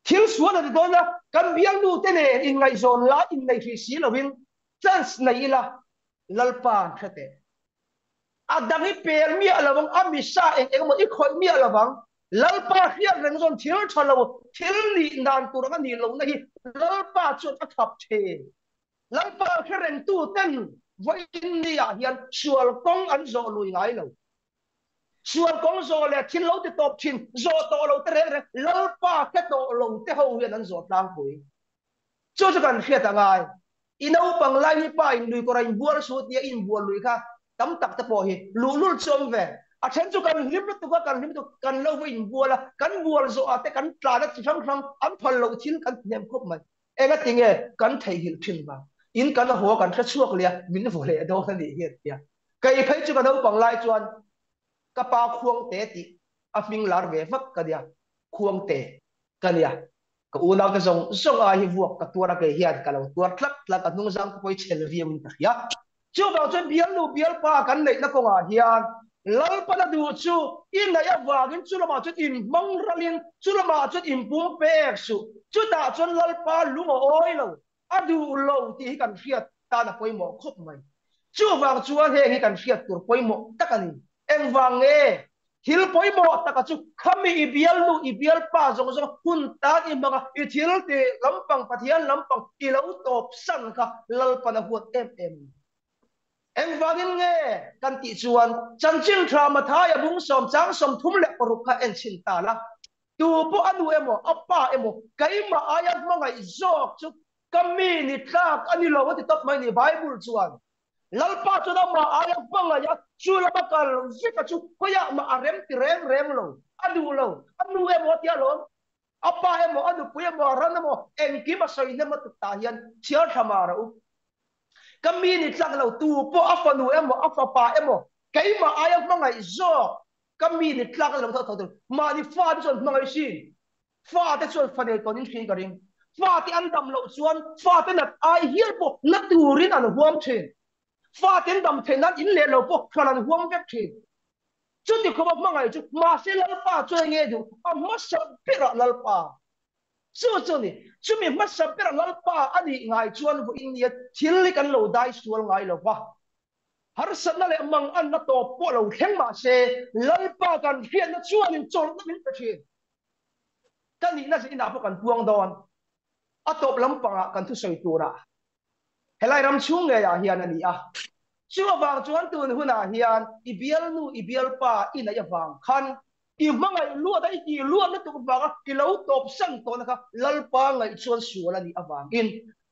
Thil sual a ni dawn a, kan bialnu te nen inngaihzawn lai innei hrih si lovin chance nei ila Lalpa an hre teh. A dang i pel miah lo ang, a misa eng eng emaw i khawih miah lo ang. Lalpa hriat reng zawn thil tha lo, thil nih dan tur ang a nih lohna hi Lalpa chuan a thap thin. Lalpa hre rengtu ten vawiin ni ah hian sual kawng an zawh lui ngai lo. Sual kawng zawh leh thil lo ti tawp thin, zawh tawh lo te reng reng Lalpa hre tawh lo te ho hian an zawh tlangpui. Chu chu kan hriat a ngai. I naupang lai hi pa in lui kawr a inbual su tia i inbual lui kha tam tak te pawh hi luhlul chu awm ve. A then chu kan hlim lutuk a, kan hlim lutuk, kan lo va inbual a, kan bual zawh ah te kan tlan a chi hrang hrang an phal loh thil kan ti hnem khawp mai. Engati nge kan theihnghilh thin vang? In kan haw kan hre chhuak leh a, min vaw leh dawn a nih hi a ti a. Kei phei chu ka naupang lai chuan ka pa Khuangte tih a hming lar ve vak ka nia, Khuangte ka nia. Ka unau te zawng zawng ai hi vuak ka tuar a kei hian ka lo tuar tlat tlat a hnungzang te pawh hi chhel viau in ka hria. Chuvang chuan bialnu bialpa kan neihna kawngah hian Lalpana duh chu i neih avangin chu lamah chuan in hmang ralin chu lamah chuan in pum pek suh. Chutah chuan Lalpa lung a awi lo, a duh lo tih hi kan hriat tan a pawimawh khawp mai. Chuvang chuan heng hi kan hriat tur pawimawh tak a ni. Engvang nge? Thil pawimawh taka chu khami i bialnu, i bialpa zawng zawng hun tan i hmang a, i thil tih lampang, Pathian lampang i lo tawp san kha Lalpan a huat em em a ni. Engvangin nge kan tih chuan chanchin tha Mathaia bung sawm chang 36 kha en chhin ta la, tu pawh a nu emaw a pa emaw keimah aia hmangaih zawk chu ka mi ni tlak a ni lo a ti tawp mai ni Bible chuan. Lalpa chuan amah aia hmangaih a, chu lama kal vek a chu khawiah mah a rem ti reng reng lo, a duh lo, a nu emaw a tia lawm, a pa emaw, a nupui emaw, a ran emaw, engkim a sawi hnem a tuk tah hian chhiar thla mah rawh u. Ka mi ni tlak lo, tu pawh a fanu emaw, a fapa emaw, keimah aia hmangaih zawk, ka mi ni tlak lo tho tho tur, mahni fa te chuan hmangaih sin, Fa te chuan fa nei tawnin hriin ka ring. Fa te an dam loh chuan fa te nat ai hial pawh na turin an huam thin. Fa te an dam theih nan in leh lo pawh hran an huam vek thin. Chuti khawpa hmangaih chu mahse Lalpa chuan enge duh? A hmasa berah Lalpa. Chu chu ni. Chumi hmasa berah Lalpa a nih ngai chuan vawiin nia thil hi kan lo dai sual ngai lo va. Harsatna leh manganna tawp pawh lo thleng mahse Lalpa kan hriatna chuanin chawlhna min pe thin. Ka nihna zin inah pawh kan puang dawn. A tawp lampangah kan thusawi turah helai ram chhung ngeiah hian a ni a. Chu avang chuan tun hunah hian i bialnu i bialpa i neih avang khan i hmangaih luat a, i tih luat lutuk vanga i lo tawp san tawhna kha Lalpa ngaih chuan sual a nih avangin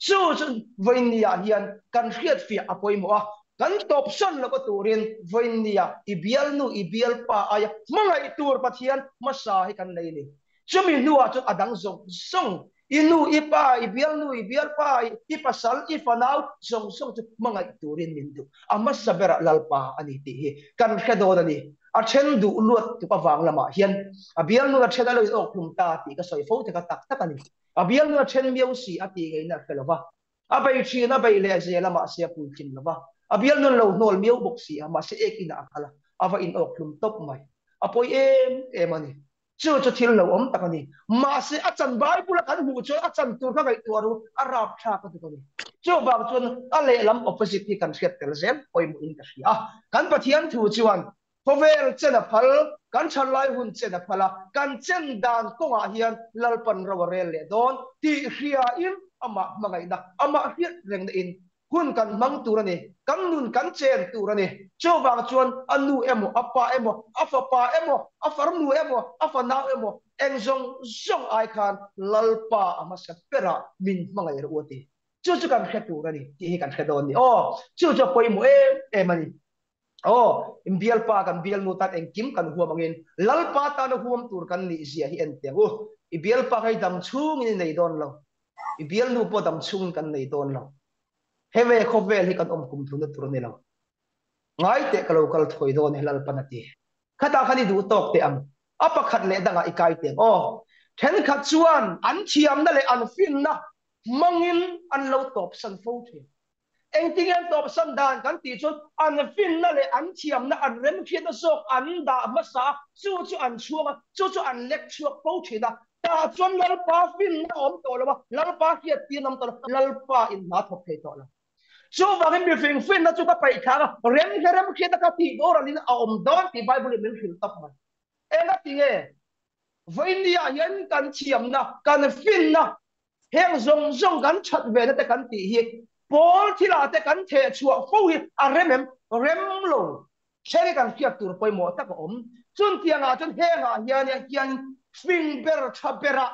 chu chu vawiinniah hian kan hriatfiah a pawimawh a, kan tawp san loh turin vawiinniah i bialnu i bialpa aia hmangaih tur Pathian hmasa hi kan nei a ni. Chumi hnuah chuan a dang zawng zawng I nu, i pa, i bialnu, i bialpa, i pasal, i fanau zawng zawng chu hmangaih turin min duh. A hmasa berah Lalpa a ni tih hi kan hre dawn a ni. A then duh luat tuk avang lamah hian a bialnu a then a lo in awk hlum ta tih ka sawi fo te kha tak tak a ni. A bialnu a then miau si a tih ngeiin a hre lo va. A bei thin a bei leh zel a mahse a puitlin lo va. A bialnu an lo hnawl miau bawk si a mahse ek inah a kal a, a va in awk hlum tawp mai. A pawi em em a ni. Chu chu thil lo awm tak a ni. Mahse, a chan Bible-a kan hmuh chuan a chan tur kha ngaihtuah ru a rapthlak a tuk a ni. Chuvang chuan a lehlam opposite hi kan hriat tel zel pawimawhin ka hria a. Kan Pathian thu chuan khawvel chen a phal, kan thalai hun chen a phal a, kan chen dan kawngah hian Lalpan ro a rel leh dawn tih hriain amah hmangaihna, amah hriat rengna in Hun kan hmang tur a ni, kan nun kan chen tur a ni. Chuvang chuan a nu emaw, a pa emaw, a fapa emaw, a farnu emaw, a fanau emaw, eng zawng zawng ai khan Lalpa a hmasa berah min hmangaih rawh u a ti. Chu chu kan hre tur a ni tih hi kan hre dawn a ni. Aw, chu chu a pawimawh em em a ni. Aw, in bialpa kan bialnu tan engkim kan huam angin Lalpa tana huam tur kan nih zia hi en teh ang u. I bialpa kha i dam chhungin i nei dawn lo. I bialnu pawh dam chhungin kan nei dawn lo. Heve khawvel hi kan awm kum tluna tur a ni lo. Ngai teh ka lo kal thawi dawn e Lalpan a ti. Khatah khan i duh tawk teh ang. A pakhat leh dangah i kai teh ang. Aw, thenkhat chuan an thiamna leh an finna hmangin an lo tawpsan fo thin. Engtin an tawpsan dan kan tih chuan an finna leh an thiamna, an remhriatna zawk an dah hmasa a, chu chu an chhuang a, chu chu an lek chhuak fo thin a. Tah chuan Lalpa finna a awm tawh lo a, Lalpa hriattir a awm tawh lo, Lalpa in hna thawk thei tawh lo. Chuvangin mifing finna chu ka paih thlak a, remhre remhriatna ka tih boralin a awm dawn tih Bible in min hrilh tawp mai. Engatinge? Vawinia hian kan thiamna, kan finna, heng zawng zawng kan that ve na te kan tih hi pawl thilah te kan theh chhuah fo hi a rem em? Rem lo. Heng hi kan hriat tur pawimawh tak a awm. Chuntiangah chuan hengah hian hian fing ber tha berah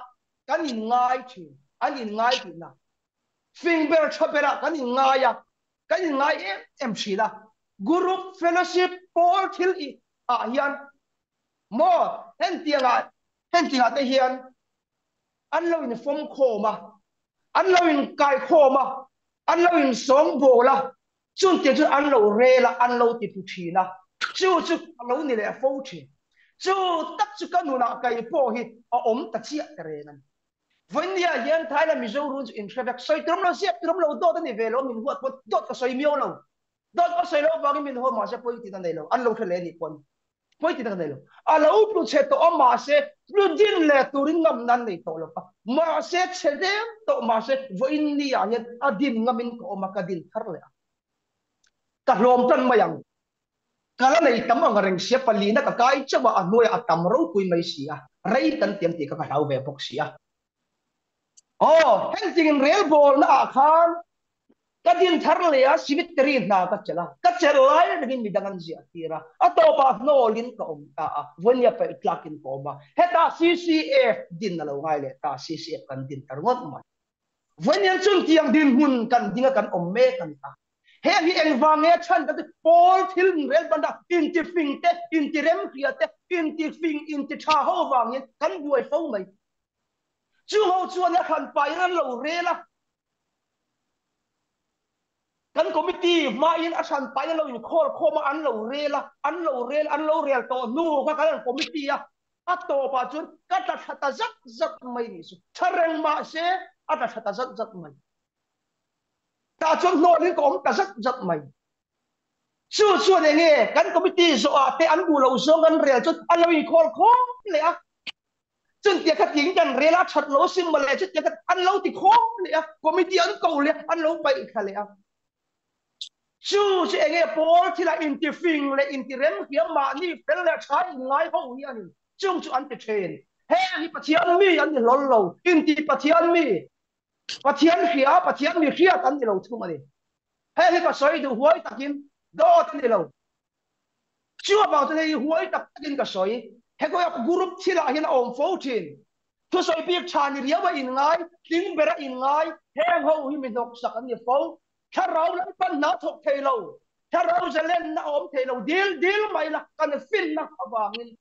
kan inngai thin, an inngai tihna. Fing ber tha berah kan inngai a, kan inngai em em thin a. Group fellowship pawl thil ah hian Maw? Hentiangah, hentiangah te hian an lo infawm khawm a, an lo inkai khawm a, an lo insawngbawl a, chungte chu an lo rel a, an lo ti pu thin a, chu chu a lo ni leh fo thin. Chu tak chu ka nunah kei pawh hi a awm ta chiah ta reng a ni. Vawinia hian Thailand Mizo run chu inhre vek, sawi turam lo, ziak turam lo, dawt a ni ve lo, min huat pawn dawt ka sawi miau lo. Dawt ka sawi lo avangin min haw mahse pawi tina nei lo, an lo hre leh a nih pawn pawi tina nei lo. A lo tlu chhe tawh a mahse tlu din leh turin ngam nan nei tawh lo va, mahse chhe reng tawh mahse vawiin ni ah hian a din ngamin ka awm a, ka din thar leh a. Ka hlawm tan mai ang. Ka la nei tam ang reng sia, palina ka kai chauh a, a hnuaiah a tam ropui mai si a, rei kan tiam tih kha ka hlau ve bawk si a. Aw, hengtiangin rel bawlna ah khan ka din thar leh a, cemetery hna ka chelh a, ka chelh lai rengin midang an ziah tir a, a tawpah hnawlin ka awm ta a, vawinia paih tlakin ka awm a, hetah CCF din a lo ngai leh ta, CCF kan din ta ringawt mai. Vawinia chuntiang dinhmun kan ding a kan awm mek a ni ta. Heng hi engvang nge chhan ka ti, pawl thil rel banda intifing te, intiremhria te, intifing intitha ho vangin kan buai fo mai. Chung ho chuan a hran pahin an lo rel a, kan committee hmain a hran pahin an lo inkhawl khawm a, an lo rel a, an lo rel, an lo rel tawh hnu kha kan han committee a, a tawpah chuan ka tla thla ta zat zat mai nih chu. Tha reng mah se a tla thla ta zat zat mai. Tah chuan hnawlin ka awm ta zat zat mai. Chu chuan eng nge kan committee zawhah te an duh loh zawng an rel chuan a lo inkhawl khawm leh a. Chuntia kha ting kan rel a that lo sin mawle chutia kha an lo ti khawm leh a, committee an ko leh a, an lo paih thla leh a. Chu chu eng nge pawl thila inti fing leh inti rem hiam mahni fel leh tha in ngai ho hi a ni. Chung chu an ti thin. Heng hi Pathian mi an ni hlawl lo, inti Pathian mi, Pathian hria, Pathian mi hriat an ni lo thung a ni. Heng hi ka sawi duh huai takin. Dawt a ni lo. Chu avang chuan hei huai tak takin ka sawi. Hekawia group thilah hian a awm fo thin. Thusawi bik tha ni riau a inngai, tling ber a inngai, heng ho hi mi hnawksak an ni fo. Thlarau Lalpan hna thawk thei lo, thlarau zalenna a awm thei lo, dil dil mai la kan finna avangin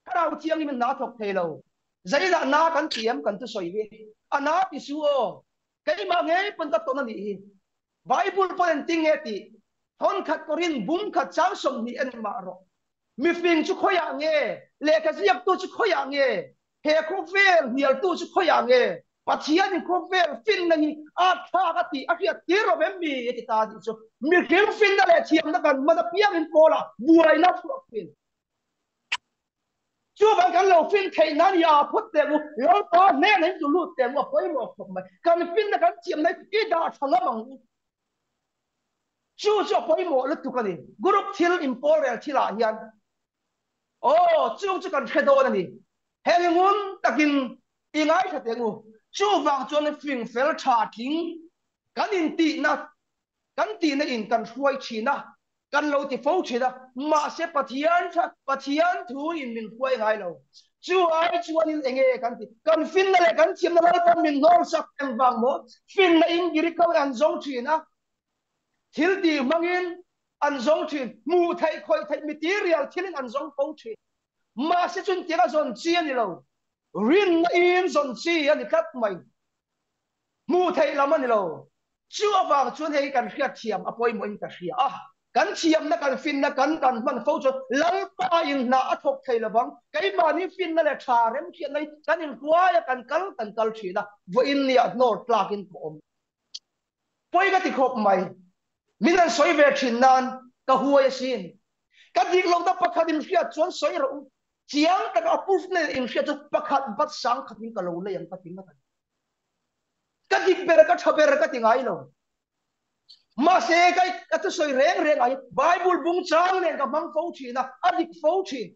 thlarau thianghlim in hna thawk thei lo. Zainah na kan ti em kan thusawi hi a na ti su aw. Keimah ngei pawn ka tawn a nih hi. Bible pawn engtin nge tih? Thawnkhat kawrin bum khat chang 20 en mah rawh. Mifing chu khawiah nge? Lehkha ziaktu chu khawiah nge? He khawvel hnialtu chu khawiah nge? Pathianin khawvel finna hi a thlak a tih a hriat tir lo em mi? A ti ta tih chu mihring finna leh thiamna kan hman apiangin Paula buaina a chhuak thin. Chuvang kan lo fin theih nan i aa phawt teh u, Lalpa hnenah in zu lut teh u, a pawimawh khawp mai. Kan finna kan thiamna hi i dah tha ngam ang u. Chu chu a pawimawh lutuk a ni. Group thil inpawl rel thilah hian aw chung chu kan hre dawn a ni. Heng hi ngun takin i ngaithla teh u. Chuvang chuan fing fel tha tling kan intihna kan tihna in kan hruai thin a, kan lo ti fo thin a, mahse Pathian tha, Pathian thu in min hruai ngai lo. Chu ai chuanin eng nge kan ti? Kan finna leh kan thiamna Lalpan min hnawl sak engvang maw? Finna in Greek ho in an zawng thin a, thil tih hmangin an zawng thin, hmuh theih khawih theih material thilin an zawng fo thin. Mahse chuntiang a zawn chi a ni lo, rinna in zawn chi a ni tlat mai. Hmuh theih lam a ni lo. Chu avang chuan hei kan hriatthiam a pawimawhin ka hria a. Kan thiamna, kan finna kan kan hman fo chuan Lalpa in hna a thawk thei lovang. Keimahni finna leh tha remhriatna hi kan inhruai a, kan kal kan kal thin a, vawiin nia hnawr tlakin ka awm. Pawi ka ti khawp mai. Min an sawi ve thin nan ka huai asin. Ka dik lohna pakhat in hriat chuan sawi rawh u. Chiang taka a proof na in hriat chuan pakhat bat sang khatin ka lo lei ang ka ti ngat a ni. Ka dik ber ka tha ber ka ti ngai lo. Mahse ka ka thusawi reng reng ah hian Bible bung chang nen ka hmang fo thin a, a dik fo thin.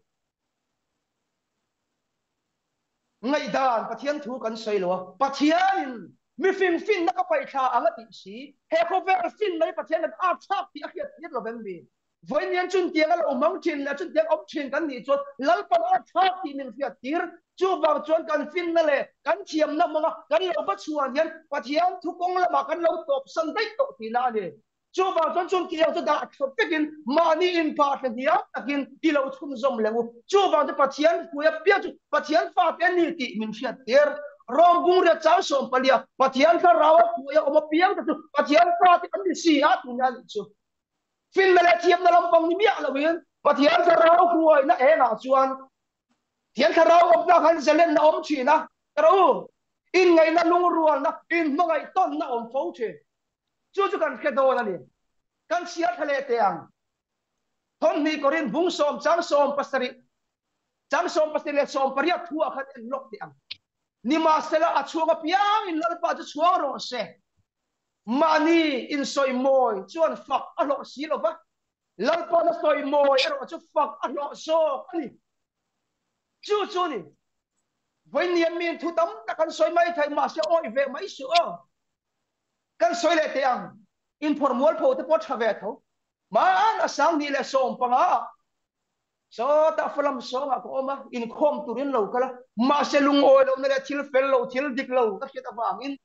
Ngaihdan Pathian thu kan sawi lo a, Pathianin mifing finna ka paihthla ang a tih si, he khawvel fin mai Pathian kan art thlak tih a hriat tir lo vem mi? Vawiin chuntiang a lo hmang thin leh chuntiang awm thin kan nih chuan Lalpan art thlak tih min hriat tir. Chuvang chuan kan finna leh kan thiamna hmanga kan lo va chhuan hian Pathian thu kawng lamah kan lo tawpsan daih tawh tihna a ni. Chuvang chuan chuntiang chu dah tha vekin mahni inphah hre hniam takin i lo chhunzawm leh u. Chuvang chu Pathian hruai apiang chu Pathian fate a ni tih min hriat tir. Rom bungriat chang 14 a Pathian thlarau a hruai a awm apiang te chu Pathian fate an ni si a tihna a nih chu. Finna leh thiamna lampang ni miah loin Pathian thlarau hruaina engah chuan Pathian thlarau awmna khan zalenna awm thin a, ka ro u, inngaihna lungrualna, inhmangaih tawnna awm fo thin. Chu chu kan hre dawn a ni. Kan chhiar tha leh teh ang. Thawmhnih kawrin bung sawm chang 17, chang 17 leh 18 thu ah khan en lawk teh ang. Nimahsela a chhuang apiangin Lalpa chu chhuang rawh se. Mahni insawimawi chuan fak a hlawh si lo va, Lalpa na sawimawi erawh chu fak a hlawh zawk a ni. Chu chu ni. Vawiin miin thu tam tak an sawi mai thei, mahse awih ve mai suh aw. Kan sawi leh teh ang, inphawrh mualpho te pawh tha ve tho. Hmaan a 2015 ah sawtah falam sawngah ka awm a, inkhawm turin lo kal a, mahse lungawi lohna leh thil fel lo, thil dik lo ka hriat avangin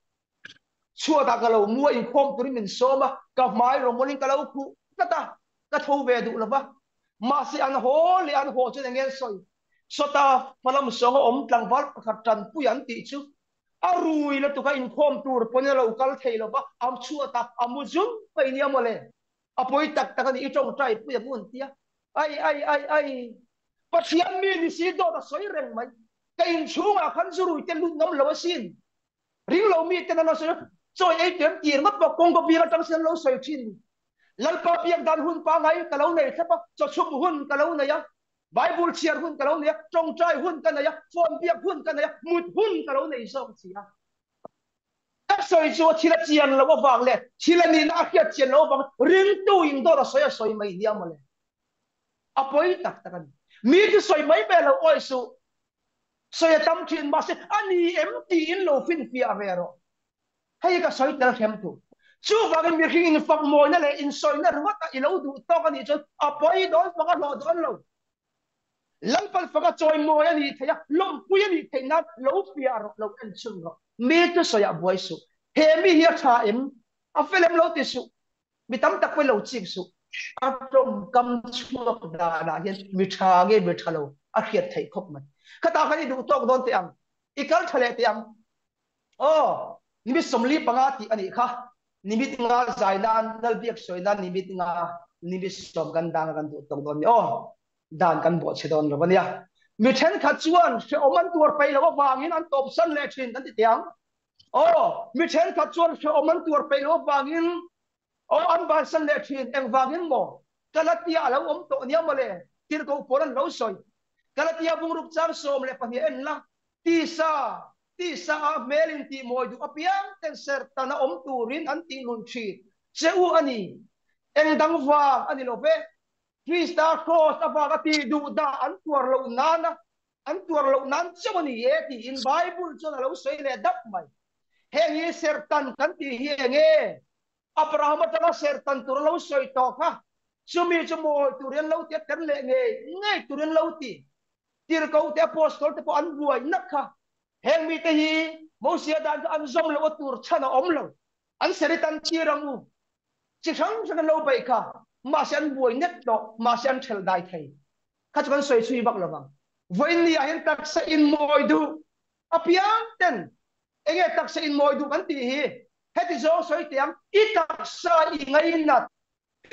chhuatah ka lo mu a, inkhawm turin min sawm a, ka hmai rawmawlin ka lo khuh tlat a, ka tho ve duh lo va. Mahse an haw leh an haw chuan eng nge an sawi? Sawta falam sawnga awm tlangval pakhat tanpui an tih chu a rui lutuk a, inkhawm tur pawn a lo kal thei lo va, a chhuatah a mu zum mai nia mawle. A pawi tak tak a ni, i tawngtai pui a hmun tia. Ai ai ai ai, Pathian mi ni si dawt a sawi reng mai. Ka inchhungah khan zu rui te lut ngam lo asin. Ring lo mi ten an lo sawi a, chawi ei tir tir ngawt pawh kawngka biang atang sin an lo sawi thin. Lalpa biak dan hun pangai ka lo nei thlap a, chawchhum hun ka lo nei a, Bible chhiar hun ka lo nei a, tawngtai hun ka nei a, phone biak hun ka nei a, mut hun ka lo nei zawk si a. Ka sawi chu thil a chian loh avang leh thil a nihna a hriat chian loh avang ringtu in dawt a sawi a sawi mai nia mawle. A pawi tak tak a ni. Mi chu sawi mai mai lo awi suh. Sawi a tam thin mahse a ni em tiin lo finfiah ve rawh. Hei ka sawi tel hrem tu. Chuvangin mihring infak mawina leh insawina ringawt a i lo duh tawk a nih chuan a pawi dawn fak a hlawh dawn lo. Lalpan faka chawimawi a nih theih a, lawmpui a nih theih nan lo fiah rawh, lo en chhun rawh. Mi thusawiah buai suh. He mi hi a tha em? A fel em lo ti suh. Mi tam tak pawhin lo chik suh. A tawngkam chhuak danah hian mi tha nge mi tha lo a hriat theih khawp mai. Khatah khan i duh tawk dawn teh ang, i kal tha leh teh ang. Aw, nimit 45 tih a nih kha. Nimit nga zai nan, Lalbiak sawi nan nimit nga, nimit sawm kan dang a kan duh tawk dawn ni. Aw, dan kan bawh chhe dawn lo a nia. Mi thenkhat chuan hrehawm an tuar peih loh avangin an tawpsan leh thin kan ti teh ang. Aw, mi thenkhat chuan hrehawm an tuar peih loh avangin aw an bansan leh thin. Engvangin maw? Galatia a lo awm tawh nia mawle, tirhkoh pawl an lo sawi. Galatia bungruk chang 12 en la, tisa, tisa ah hmel in tih mawi duh apiang ten sertan a awm turin an tih lun thin che u a ni. Eng dang vang a ni lo ve. Krista kraws avanga tih duh dah an tuar loh nana an tuar loh nan chauh a ni e tiin Bible chuan a lo sawi leh dap mai. Heng hi sertan kan tih hi eng nge? Abraham atanga sertan tur a lo sawi tawh kha chumi chu mawi turin an lo ti a, tel leh ngei ngei turin an lo ti. Tirhkoh te Apostol te pawh an buai nak kha. Heng mite hi Mosia dan chu an zawm loh a tur chhan a awm lo. An seritan tir ang u. Chi hrang hrang an lo beih kha. Mahse an buai nek tawh, mahse an ṭhelh dai thei. Kha chu kan sawi chhui vak lo vang. Vawiin ni ah hian taksa inmawi duh apiang ten enge taksa inmawi duh kan tih hi heti zawng sawi teh ang, i taksa i ngainat,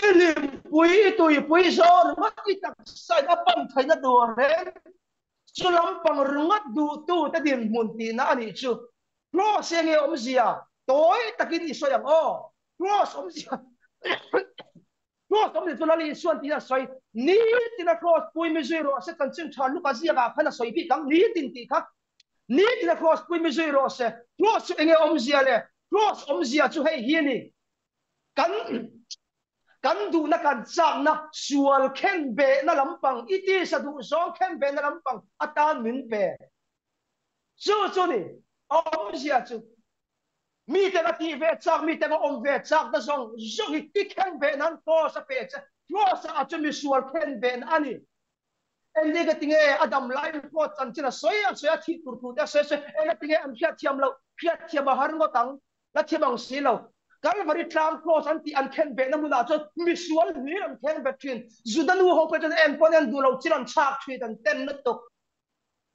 i hlimpui, i tuipui zawng ringawt i taksa in a pan theihna tur reng chu lampang ringawt duhtute dinhmun tihna a nih chu. Cross hi enge awmzia? Tawi takin i sawi ang aw. Cross awmzia Cross awmzia chu Lal Isuan tiin a sawi. Nitin a cross pui mi zui rawh se chanchin tha Luka ziakah khan a sawi bik ang nitin tih kha. Nitin a cross pui mi zui rawh se. Cross chu enge awmzia le? Cross awmzia chu hei hi a ni. Kan kan duhna kan chakna sual khen behna lampang i tisa duh zawng khen behna lampang atan min pe. Chu chu ni a awmzia chu mite ka tih ve chak, mite ka awm ve chak na zawng zawng hi i khen ve nan cross a pe che. Cross ah chu misual khen ve na a ni. Engti ka tinge a dam lai pawh chanchin a sawi a sawi a thih tur thu te a sawi a sawi enga tinge an hriatthiam loh, hriatthiam a har ngawt ang, la thiam ang si lo. Kalvari tlang cross an tih an khen ve na hmunah chuan misual hlir an kheng bet thin. Juda nu ho pawh chuan en pawn en duh lo chil an chhak thin an ten lutuk.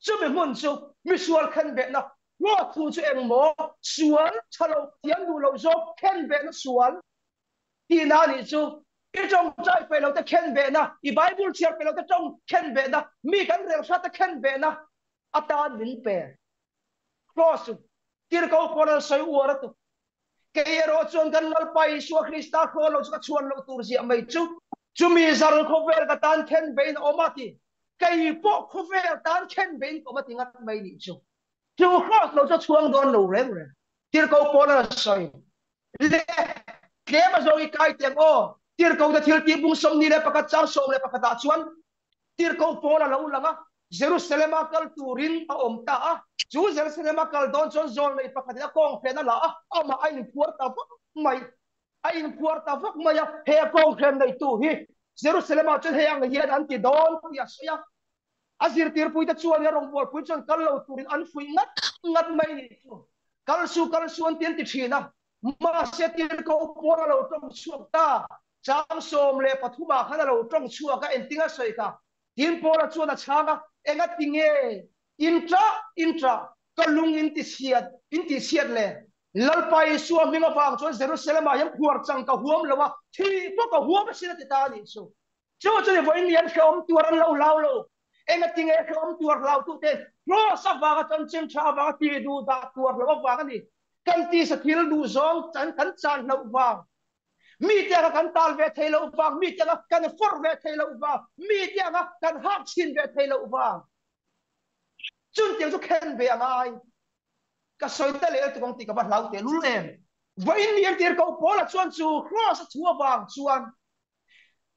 Chumi hmun chu misual khenbehna hlawh thu chu engmaw sual tha lo thiam duh loh zawk khenbehna sual tihna a nih chu. I tawngtai peih lote khenbehna, i Bible chhiar peih lote tawng khenbehna, mi kan rel hrat te khenbehna atan min pe. Cross chu tirhkoh pawn an sawi uar a tuk. Kei erawh chuan kan Lalpa Isua Krista hrawn lo chu ka chhuan loh tur ziah mai chu. Chumi zar khawvel ka tan khen bein a awm a ti. Kei pawh khawvel tan khen bein ka awm a ti ngat mai nih chu. Chu hrawt lo chu a chhuang dawn lo reng reng. Tirhkoh Paul a sawi le, tlem a zawng i kai teh ang aw. Tirhkoh te thil tih bung 21 chang 11 ah chuan Tirhkoh Paul a lo lang a, Jerusalem a kal turin a awm ta a. Chu Jerusalem a kal dawn chuan zawlnei pakhatin a kawnghren a la a, amah a inphuar ta vak mai. A inphuar ta vak mai a, he kawnghren neitu hi Jerusalem ah chuan hei ang hian an ti dawn tih a sawi a. A zirtirpuite chuan a rawngbawlpui chuan kal lo turin an fuih ngat ngat mai nih chu. Kal su, kal su an ti an ti thin a. Mahse tirhkoh Paul a lo tawng chhuak ta. Chang 13 ah khan a lo tawng chhuak a, engtin a sawi kha? Tin Paula chuan a chhang a, Engati nge intra, intra, ka lung in ti chhiat, in tih chhiat le? Lalpa Isua hming avang chuan Jerusalem ah hian phuar chang ka huam lo a, thih pawh ka huam asin a ti ta a nih chu. Chu chu ni vawiin lian hrehawm tuar an lo hlau lo. Engati nge hrehawm tuar hlau tu te cross avanga chanchin tha avanga ti duh dah tuar loh avang a ni. Kan tisa thil duh zawng chan kan chan hloh vang. Mi te anga kan tal ve thei loh vang, mi te anga kan fawrh ve thei loh vang, mi te anga kan hak chhin ve thei loh vang. Chuntiang chu khen ve a ngai. Ka sawi ta leh tuk ang tih ka va hlau tehlul em. Vawiin ni entir ko Paula chuan chu cross a chhu avang chuan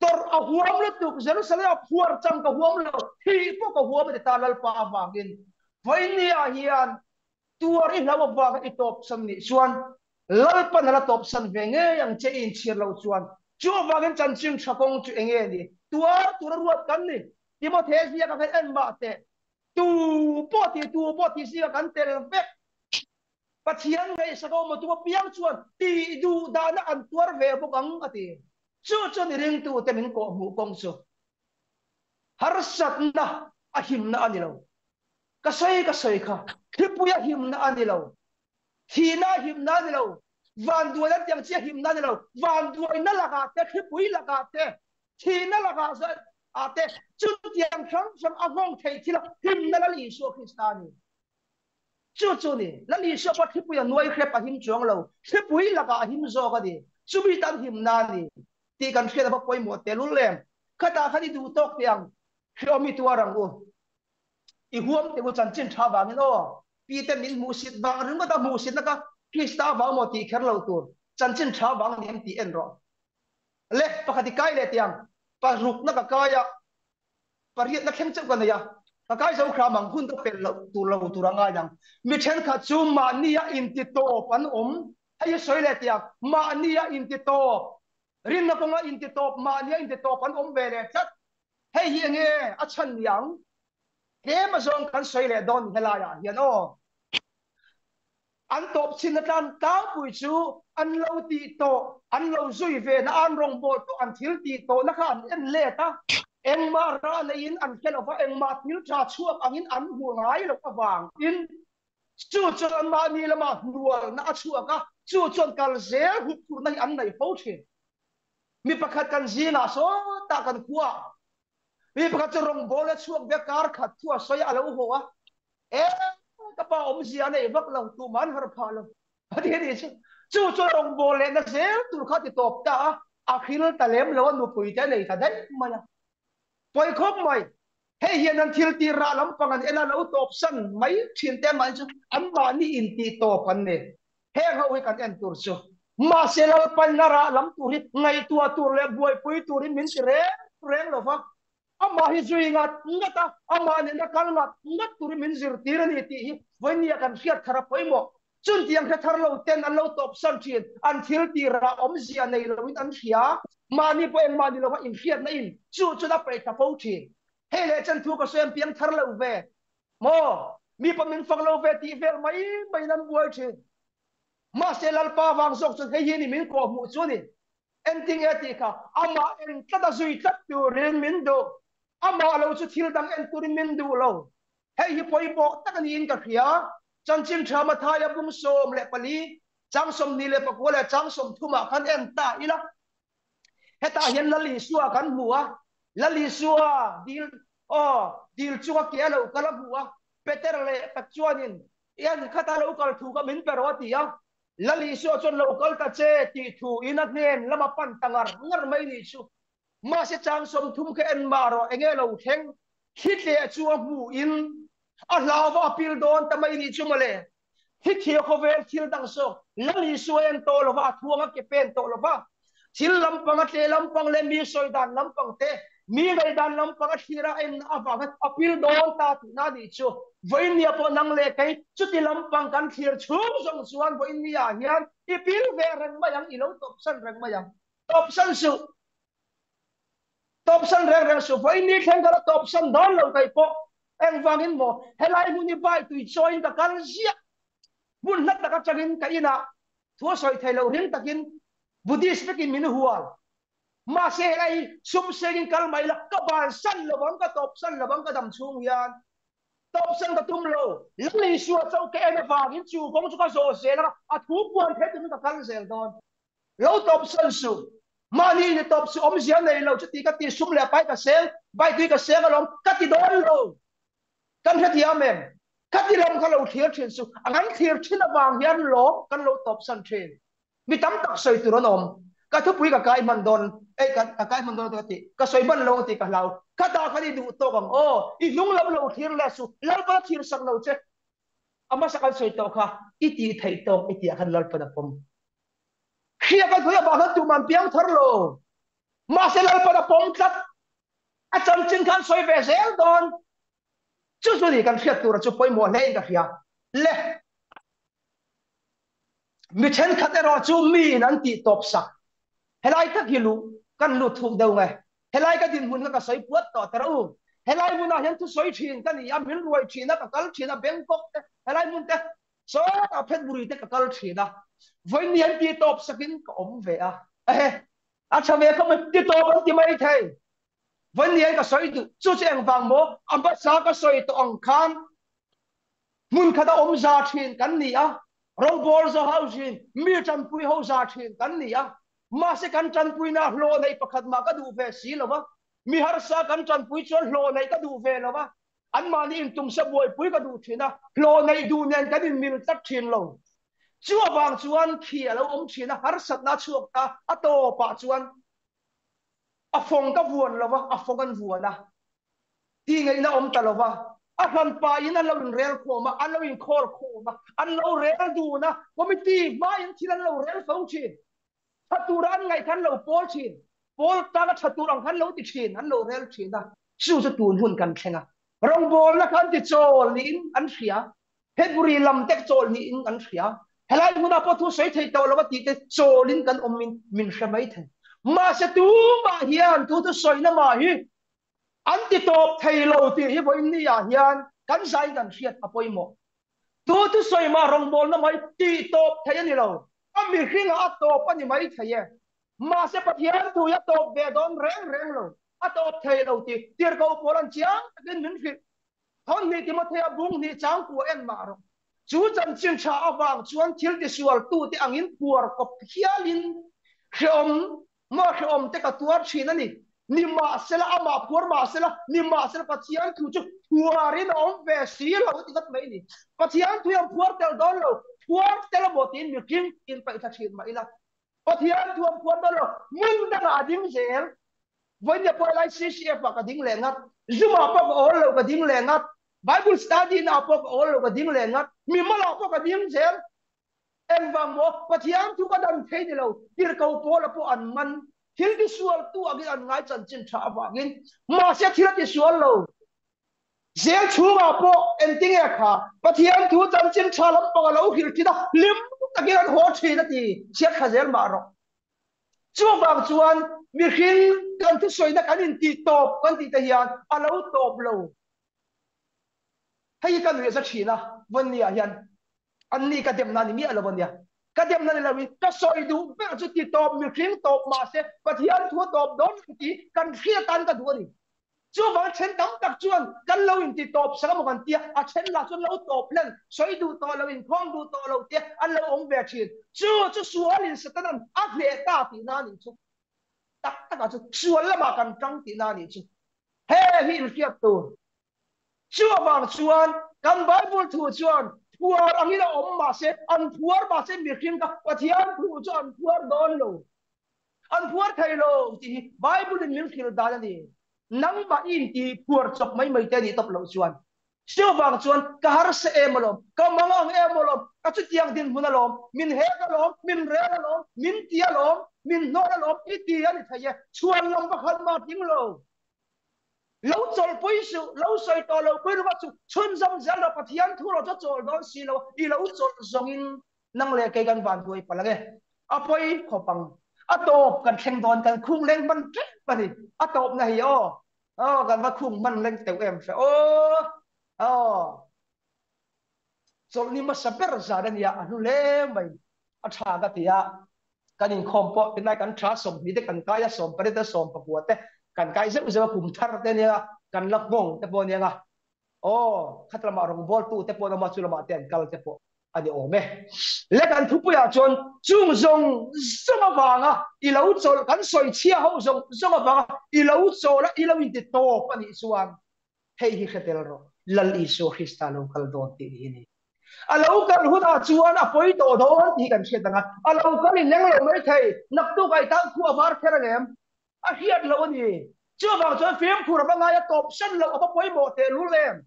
tawrh a huam lutuk, Jerusalem a phuar chang ka huam lo, thih pawh ka huam a ti ta Lalpa avangin. Vawiin ni ah hian tuar i hlau avanga i tawp chhan nih chuan. Lalpan a la tawpsan ve ngei ang che i inchhir loh chuan. Chuvangin chanchin tha kawng chu enge ni? Tuar tura ruat kan ni. Timothea ziaka khan en mah teh. Tu pawh ti, tu pawh ti zinga kan tel vek. Pathian ngaihsak a awm a tum apiang chuan tih duh dahna an tuar ve bawk ang a ti. Chu chuan i ringtute min kawhhmuh kawng chu harsatna a himna a ni lo. Ka sawi ka sawi kha thlipui a himna a ni lo. Thihna a himna a ni lo. Vanduaina tiang chi a himna a ni lo. Vanduaina lakah te, thlipui lakah te, thihna lakah ah te chutiang hrang hrang a nghawng theih thil a himna Lal Isua Krista a ni. Chu chu ni, Lal Isua pawh thlipui a nuai hrep a him chuang lo, thlipui lakah a him zawk a ni. Chumi tan himna a ni tih kan hriat a va pawimawh tehlul em. Khatah khan i duh tawk teh ang, hreawm i tuar ang u. I huam teh u chanchin tha vangin aw, pi te min hmuhsit vang ringawt a hmuhsitna ka Krista vang maw tih kher lo tur, chanchin tha vang ni em tih en rawh. Le, pakhat i kai leh teh ang, parukna ka kai a, pariatna thleng chauh ka nei a, ka kai zo hram ang, hun ka pel loh tur lo tur a ngai ang. Mi thenkhat chu mahnia inti tawp an awm, hei hi sawi leh teh ang, mahnia inti tawp, rinna kawnga inti tawp, mahnia inti tawp an awm ve leh tlat. Hei hi enge a chhan ni ang? Tlem azawng kan sawi leh dawn ni helaiah hian aw. An tawp chhin atang tlangpui chu an lo tih tawh, an lo zui ve na, an rawngbâwl tawh, an thil tih tawhna kha an en let a, engmah rah neiin an hre lo va, engmah thil tha chhuak angin an hmu ngai loh avangin chu chuan anmahni lamah hnualna a chhuak a, chu chuan kal zel hup phurhna hi an nei fo thin. Mi pakhat kan zingah sawtah kan khuaah mi pakhat chu rawngbâwl a chhuak ve a, kar khat thu a sawi a, a lo haw a, E, ka pa awmzia a nei vak lo, tumah an harh phah lo. A ti a nih chu. Chu chuan rawngbâwl lehna zel tur kha a ti tawp ta a, a hril ta lem lo a, nupui te a nei ta daih mai a. Pawi khawp mai, hei hian an thil tir rah lampang an en a, lo tawp san mai thin te mahni chu anmahni intih tawp an ni. Heng ho hi kan en tur chu. Mahse Lalpaina rah lam tur hi ngaihtuah tur leh buaipui turin min ti reng reng lo va, Amah hi zui ngat ngat a, amah nena kal ngat ngat turin min zirtir a ni tih hi vawinia kan hriat thar a pawimawh. Chuntiang hre thar lo ten an lo tawpsan thin, an thil tirah awmzia nei loin an hria, mahni pawh engmah ni lova inhriatna in chu chuan a paih thla fo thin. Hei leh chen thu ka sawi an piang thar lo ve maw? Mi pawh min fak lo ve tih vel mai maiin an buai thin. Mahse Lalpa vang zawk chuan hei hi ni min kawhhmuh chu a ni. Engtin nge tih kha amah en tlat a zui tlat turin min duh. Amah lo chu thil dang en turin min duh lo. Hei hi pawimawh tak a niin ka hria. Chanchin tha Mathaia bung 14, chang 24 leh chang 30 ah khan en ta ila. Hetah hian Lal Isua kan hmu a, Lal Isua dil aw dil chunga ke a lo kal a hmu a, Peter leh Patchuanin en khata lo kal thu kha min pe rawh a ti a. Lal Isua chuan lo kal ta che tih thu in a hnen lama pan ta ngar ngar mai nih chu. Mahse chang 30 kha en mah rawh enge lo thleng thli tleh chu a hmuh in a hlau va a pil dawn ta mai nih chu mawle. Thli thia khawvel thil dang zawk Lal Isua en tawh lova a thuang a ke pen tawh lova thil lampang a tle lampang leh mi sawi dan lampang te mi ngaihdan lampang a thlir a en avang hian a pil dawn ta tihna a nih chu. Vawiinnia pawh nang leh kei chuti lampang kan thlir chhung zawng chuan vawiinnia hian i pil ve reng mai ang, i lo tawpsan reng mai ang. Tawpsan suh. Tawpsan reng reng suh. Vawiinni thleng kha la tawpsan dawn lo kai pawh engvangin maw helai hmun hi bai tui chawiin ka kal ziah. Hmun hla tak atangin ka inah thu a sawi thei lo ring takin Buddhist vekin min hual. Mahse helai sum sengin kal mai la, ka bansan lo ang, ka tawpsan lo ang ka dam chhung hian. Tawpsan ka tum lo. Lal Isua chauh ka en avangin chu kawng chu ka zawh zel a, a thu puan theih tumin ka kal zel dawn. Lo tawpsan suh. Mahni ni tawp suh awmzia nei lo chuti ka ti sum leh pai ka seng, baitui ka seng alawm, ka ti dawn lo. Kan hrethiam em? Ka ti lam kha lo thlir thin suh. A kan thlir thin avang hian lawm kan lo tawpsan thin. Mi tam tak sawi tur an awm. Ka thupui ka kai hman dawn, ei ka ka kai hman dawn ka ti, ka sawi hman lo tih ka hlau. Ka dah khan i duh tawk ang aw, i hnung lam lo thlir leh suh, Lalpa thlir sak lo che. A hmasa kan sawi tawh kha, i tih theih tawk i tih ah khan Lalpan a pawm. Hria kan sawi avang khan tumah an piang thar lo. Mahse Lalpan a pawm tlat. A chanchin khan sawi ve zel dawn. Chu chu ni kan hriat tura chu pawimawh hle in ka hria. Le. Mi thenkhat erawh chu miin an tih tawp sak. Helai tak hi luh kan lut thuk deuh nge? Helai ka dinhmun kha ka sawi puat tawh ta rawh u. Helai hmunah hian thusawi thin ka ni a, min ruai thin a, ka kal thin a, Bangkok te, helai hmun te, sawtah Phetburi te ka kal thin a. Vawiin an tih tawp sakin ka awm ve a. Ehe, a tha ve khawp mai, ti tawp an ti mai thei. Vawiin hian ka sawi duh, chu chu engvang maw? A hmasa ka sawi tawh ang khan Hmun khat a awm za thin kan ni a, robawl zo ho zin, mi tanpui ho za thin kan ni a. Mahse kan tanpuina hlawh neih pakhat mah ka duh ve si lo va, mi harsa kan tanpui chuan hlawh neih ka duh ve lo va, anmahni intumsa buaipui ka duh thin a, hlawh neih duh nen kan inmil tlat thin lo. Chu avang chuan khi a lo awm thin a, harsatna a chhuak ta, a tawpah chuan a fawng ka vuan lo va, a fawng an vuan a. Tih ngaihna awm ta lo va, a hran pain an lo inrel khawm a, an lo inkhawl khawm a, an lo rel dun a, committee hmain thil an lo rel fo thin. Tha tura an ngaih kha an lo pawl thin, pawl tanga tha tur ang kha an lo ti thin, an lo rel thin a, chu chu tun hun kan thleng a. Rawngbawlna kha an ti chawl niin an hria, February lam te chawl niin an hria, helai hmunah pawh thu sawi thei tawh lo a tih te chawlin kan awmin min hre mai thei. Mahse tumah hian thu thusawina mah hi An ti tawp thei lo tih hi vawiin ni ah hian kan zain kan hriat a pawimawh. Tu thusawi mah rawngbawlna mai tih tawp thei a ni lo. A mihringah a tawp a ni mai thei e. Mahse Pathian thu hi a tawp ve dawn reng reng lo. A tawp thei lo tih tirhkoh pawl an chiang takin min hrilh. Thawhnih Timothea bung hnih changkua en mah rawh. Chu chanchin tha avang chuan thil tisualtute angin puar kawp hialin hreawm maw hreawm te ka tuar thin a ni. Nimahsela amah phuar mahsela, nimahsela Pathian thu chu phuarin a awm ve si lo ti ngawt mai a ni. Pathian thu hi an phuar tel dawn lo, phuar tel amaw tiin mihring inpaihthla thin mah ila. Pathian thu an phuar dawn lo, hmun dangah a ding zel. Vawiin pawh helai CCF ah ka ding leh ngat, Zoom ah pawh ka awl lo ka ding leh ngat, Bible study na ah pawh ka awl lo ka ding leh ngat, mimal ah pawh ka ding zel. Engvang maw? Pathian thu ka dan thei ni lo, tirhko pawla pawh an man, thil tisual tu angin an ngai chanchin tha avangin, mahse thil a tisual lo. Zel chhungah pawh engtinge kha Pathian thu chanchin tha lampang a lo hrilh thin a, hlim takin an haw thin a ti, chhiat thla zel mah rawh. Chuvang chuan mihring kan thusawina kan intih tawp kan tih te hian a lo tawp lo. Hei hi ka nuih a za thin a, vawnni ah hian anni ka demna a ni miah lo a nia. Ka demna ni loin ka sawi duh ber chu ti tawp mihring tawp mahse Pathian thu a tawp dawn lo tih kan hriat tan ka duh a ni. Chuvang then tam tak chuan kan lo inti tawp sak emaw kan tia, a then lah chuan lo tawp hlen, sawi duh tawh lo, inkhawm duh tawh lo te an lo awm ve thin. Chu chu sualin Satanan a hneh ta tihna a nih chu. Tak takah chu sual lamah kan tang tihna a nih chu. He hi inhriat tur. Chuvang chuan kan Bible thu chuan phuar angin a awm mahse, an phuar mahse mihring kha Pathian thu chu an phuar dawn lo. An phuar thei lo tih hi Bible in min hrilh dan a ni. Nangmah i inti phuar chawp mai mai te nih tawp loh chuan. Chuvang chuan ka harsa em alawm, ka mang ang em alawm, ka chutiang dinhmun alawm, min hek alawm, min rel alawm, min ti alawm, min hnawr alawm i ti a ni thei e. Chhuan lam pakhat mah tling lo. Lo chawlhpui suh, lo sawi tawh lo pui ringawt chu chhunzawm zel rawh, Pathian thu rawh chu a chawl dawn si lo, i lo chawlh zawngin nang leh kei kan van buai palh ang e. A pawi khawp ang. A tawp kan thleng dawn kan khung leng hman tep a ni. A tawpna hi aw. Aw kan va khung hman leng teuh em hre aw. Aw. Chawlhni hmasa ber zan a nia a hlu hle mai. A tha ka ti a. Kan inkhawm pawh tunlai kan tha 20 te kan kai a 18 te 19 te kan kai zeuh zeuh a kum thar te nia kan la nghawng te pawh ania nga. Aw, khat lamah rawngbawltu te pawh lamah chu lamah te an kal te pawh a ni awm e. Le kan thupuiah chuan chung zawng zawng avanga i lo chawlh kan sawi chhia ho zawng zawng avanga i lo chawl a, i lo inti tawp a nih chuan hei hi hre tel rawh, Lal Isua Krista lo kal dawn tih hi a ni. A lo kal hunah chuan a pawi tawh dawn tih hi kan hriat ang a, a lo kal in leng lo mai thei, naktuk ah i tan khu a var kher ang em? A hriat loh a ni. Chuvang chuan fimkhur a va ngai a tawp san loh a va pawimawh tehlul em?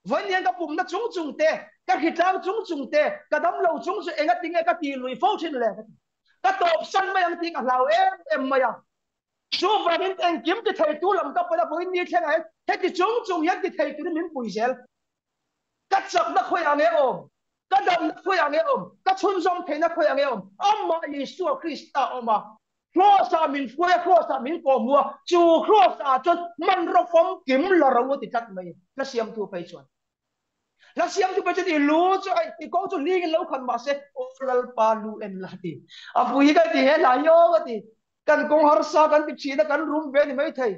Vawiin ka pumna chung chung te, ka hritlang chung chung te, ka dam lo chung chu enga tinge ka ti lui fo thin le ka ti. Ka tawp san mai ang tih ka hlau em em mai a. Chuvangin engkim ti theitu lam ka pawn a vawiin ni thlengah hian heti chung chung hian ti thei turin min pui zel. Ka chakna khawiah nge awm? Ka damna khawiah nge awm? Ka chhunzawm theihna khawiah nge awm? Amah Isua Krista a awm a, Kraws-ah min hruai a, Kraws-ah min kawhhmuh a, chu Kraws-ah chuan hmanraw famkim la ro a ti tlat mai. Hla siamtu phei chuan, hla siamtu phei chuan i lu chu, i kawng chu hlingin lo khat mahse, Aw Lalpa lu en la ti. A pui hi ka ti he hla hi aw ka ti. Kan kawng harsa kan ti thin a, kan rum ve ni maithei.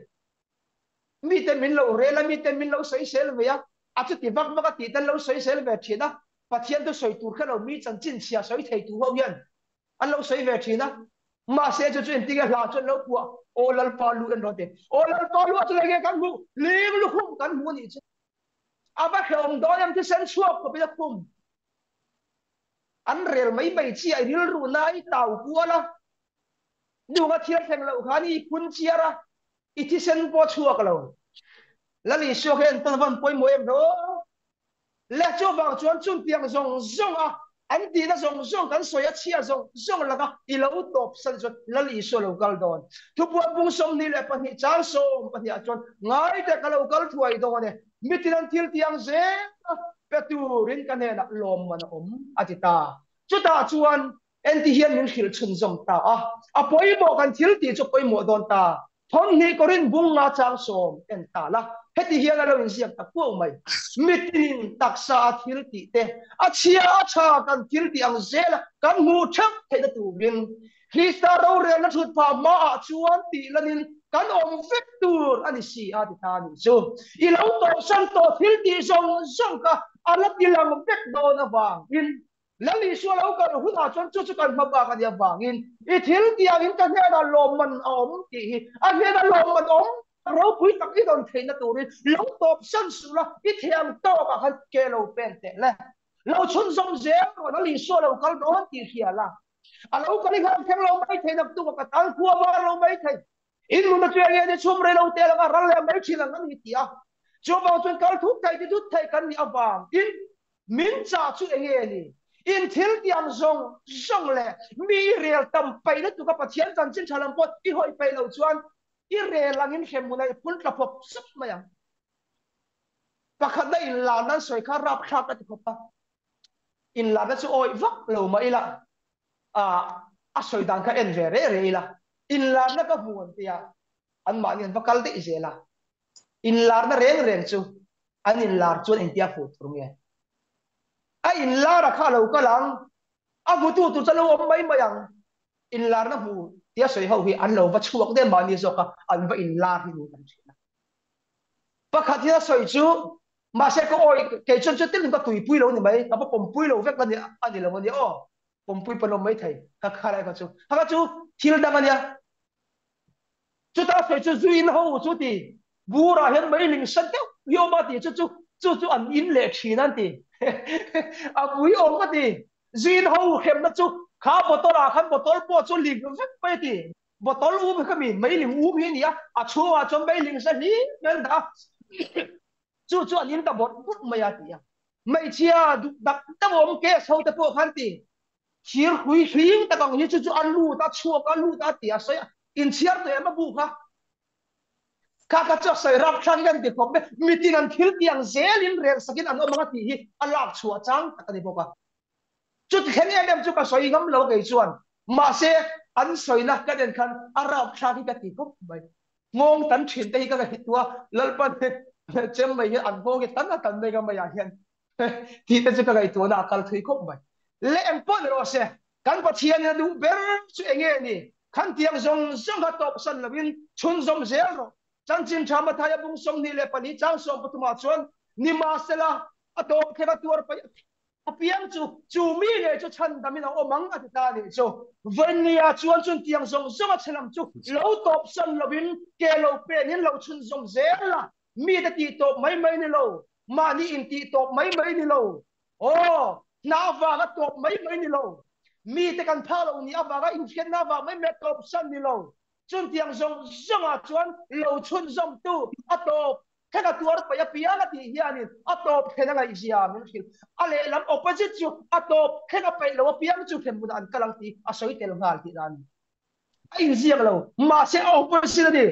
Mite min lo rel a, mite min lo sawisel ve a, a chuti vak vak a tih te an lo sawisel ve thin a, Pathian chu sawi tur kher lo, mi chanchin chhia sawi thei tur ho hian an lo sawi ve thin a, mahse chu chu engtinge hla chu an lo phuah, Aw Lalpa lu en rawh ti. Aw Lalpa lu a chu enge kan hmuh? Ling lukhum kan hmu a nih chu. A va hrehawm dawn em thisen chhuak khawpin a khum. An rel mai mai chi a, i rilru na i tau kual a, nunga thil thleng loh khan i phun chiar a, I thisen pawh chhuak lo. Lal Isua kha entawn van pawimawh em ro? Le chuvang chuan chuntiang zawng zawng a an tihna zawng zawng kan sawi a chhia zawng zawng laka i lo tawp san chuan Lal Isua lo kal dawn. Thupuan bung 22 chang 12 ah chuan ngai teh ka lo kal thuai dawn e, mitin an thil tiang zel a pe turin ka hnenah lawmman a awm a ti ta. Chutah chuan Enti hian min hrilh chhunzawm ta a, a pawimawh kan thil tih chu pawimawh dawn ta. Thawmhnih Korin bung nga chang sawm en ta la, heti hian a lo inziak ta kuau mai. Mitinin taksa a thil tih te, a chhia a tha kan thil tih ang zela kan hmuh theuh theihna turin Krista rorelna thut phah hmaah chuan tih lanin kan awm vek tur a ni si a ti ta a nih chu. I lo tawhsan tawh thil tih zawng zawng kha a la ti lang vek dawn avangin Lal Isua lo kal hunah chuan chu chu kan hma bak a nih avangin i thil tiangin ka hnenah lawmman a awm tih hi a hnenah lawmman a awm ropui tak i dawn theihna turin lo tawp san suh la, i thiam tawkah khan ke lo pen teh le. Lo chhunzawm zel rawh Lal Isua lo kal dawn tih hria la. A lo kal i nghak thleng lo mai thei naktuk a ka tal khua var lo mai thei. In nuna chu enge ni chhum rei lo te laka ral leh mai thin ang a ni ti a. Chuvang chuan kal thut thei ti thut thei kan nih avangin min chah chu enge ni? In thil tiang zawng zawng leh mi i rel tam paih lutuk a Pathian chanchin tha lam pawh i hawi paih loh chuan i rel angin hremhmun a i phun tla phawp sup mai ang. Pakhatna inlarna an sawi kha rapthlak a ti khawp a. Inlarna chu awih vak lo mah ila a sawi dan kha en ve reh reh ila inlarna ka hmu an tia anmahni an va kal daih zel a. Inlarna reng reng chu an inlar chuan engtia hmuh tur nge? A inlara kha a lo kal ang, a hmutu tur chu a lo awm mai mai ang. Inlarna hmu tia sawi ho hi an lo va chhuak deuh mahni zawk a, an va inlar hi niin kan hria. Pakhat hian a sawi chu, mahse ka awi kei chuan chutin ka tuipui lo ni mai, ka va pawmpui lo vek a ni a ni lo a nia aw, pawmpui pawn awm mai thei ka kha lai kha chu. Kha kha chu thil dang a nia. Chuta sawi chu zuin ho chu ti burah hian meiling sa deuh hi awm a ti chu chu chu chu an in leh thin an ti a pui awm ka ti zuin ho hremna chu kha bottle ah khan bottle pawh chu ling vek mai a ti bottle um hi ka mi meiling um hi a ni a a chhungah chuan meiling sa hlim mai an dah a chu chu an in ta bawrh bawrh mai a ti a hmeichhia duh dak deuh awm case ho te pawh khan ti Thir hrui hling tak ang hi chu chu a lut a chhuak a lut a tih a sawi a, inchhiar tawh em a bu kha. Kha kha chu a sawi rap thlak hi kan ti khawp mai, mitin an thil tih ang zelin rel sakin an awm ang a tih hi a lak chhuah chang tak a ni bawk a. Chuti thleng em em chu ka sawi ngam lo kei chuan, mahse an sawina ka den khan a rap thlak hi ka ti khawp mai. Nghawng tan thin te hi ka ngaihtuah a, Lalpan chem mai hian an nghawng hi tan a tan mai ka maiah hian tih te chu ka ngaihtuahna a kal thui khawp mai. Leh eng pawh ni rawh se, kan Pathian in a duh ber chu eng nge ni? Khan tiang zawng zawng kha tawpsan lovin chhunzawm zel rawh. Chanchin tha Mathaia bung 24 chang 13 ah chuan Nimahsela a tawp thleng a tuar paih a piang chu chu mi ngei chu chhan damin a awm ang a ti ta a nih chu. Vawinia chuan chun tiang zawng zawng a chhe lam chu lo tawpsan lovin ke lo penin lo chhunzawm zel a, mite tih tawp mai mai ni lo. Mahni intih tawp mai mai ni lo. Aw, hna avanga tawp mai mai ni lo. Mite kan phak loh ni avanga inhriatna avang mai mai a tawp san ni lo. Chuntiang zawng zawngah chuan lo chhunzawmtu a tawp thleng a tuar paih apiang a tih hianin a tawp thlen a ngaihzia min hrilh. A lehlam opposite chu a tawp thleng a paih lo apiang chu hremhmunah an kal ang tih a sawi tel nghal tih dan a ni. A inziak lo, mahse a opposite a ni.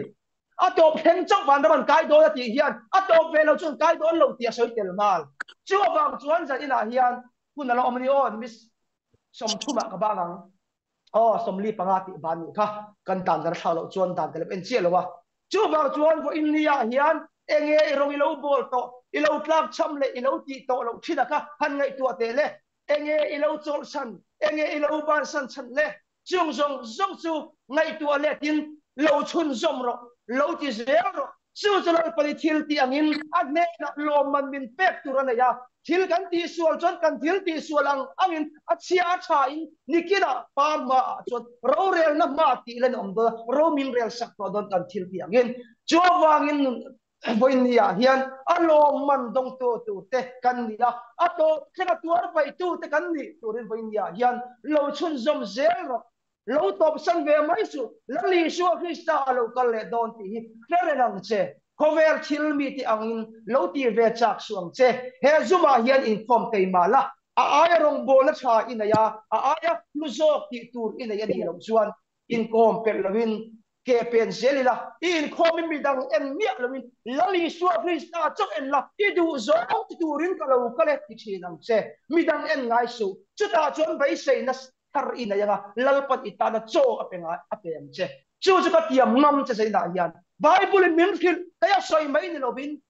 A tawp thleng chauh vanram an kai dawn a tih hian a tawp ve lo chu an kai dawn lo tih a sawi tel nghal. Chu avang chuan zan inah hian Hun a lo awm a ni aw, ni miss 30 ah ka bang ang. Aw, 45 tih ban nih kha kan dan kan thlau loh chuan dan ka lem en chiah lo a. Chuvang chuan vawiin ni ah hian enge i rawng i lo bawl tawh, i lo tlak cham leh i lo tih tawh loh thin a kha han ngaihtuah teh le. Enge i lo chawlhsan, enge i lo bansan chhan le. Chung zawng zawng chu ngaihtuah letin lo chhunzawm rawh, lo ti zel rawh. Chu chu Lalpani thil tih angin a hnenah lawmman min pek tur a nei a. Thil kan tihsual chuan kan thil tihsual ang angin a chhia a thain nikinah pa hmaah chuan rorelna hma tih len a awm dawn a, ro min rel sak tawh dawn kan thil tih angin. Chu avangin nun Vawiin ah hian a lawmman dawngtu turte kan ni a, a tawp thlenga tuar paihtute kan nih turin vawiin ah hian lo chhunzawm zel rawh. Lo tawpsan ve mai suh, Lal Isua Krista a lo kal leh dawn tih hi hre reng ang che. Khawvel thil mite angin lo ti ve chak suh ang che. He zumah hian inkhawm thei mah la, a aia rawngbawlna tha i nei a, a aia hlu zawk tih tur i nei a nih loh chuan inkawm pelh loin Ke pen zel ila, i inkhawmin midang en miah loin Lal Isua Krista chauh en la, i duh zawng ti turin ka lo kal e ti thin ang che. Midang en ngai suh. Chutah chuan beiseina thar i nei anga Lalpan i tana chaw a pe ngai a pe ang che. Chu chu ka tiam ngam che zeinah hian Bible-in min hrilh, kei a sawi mai ni lovin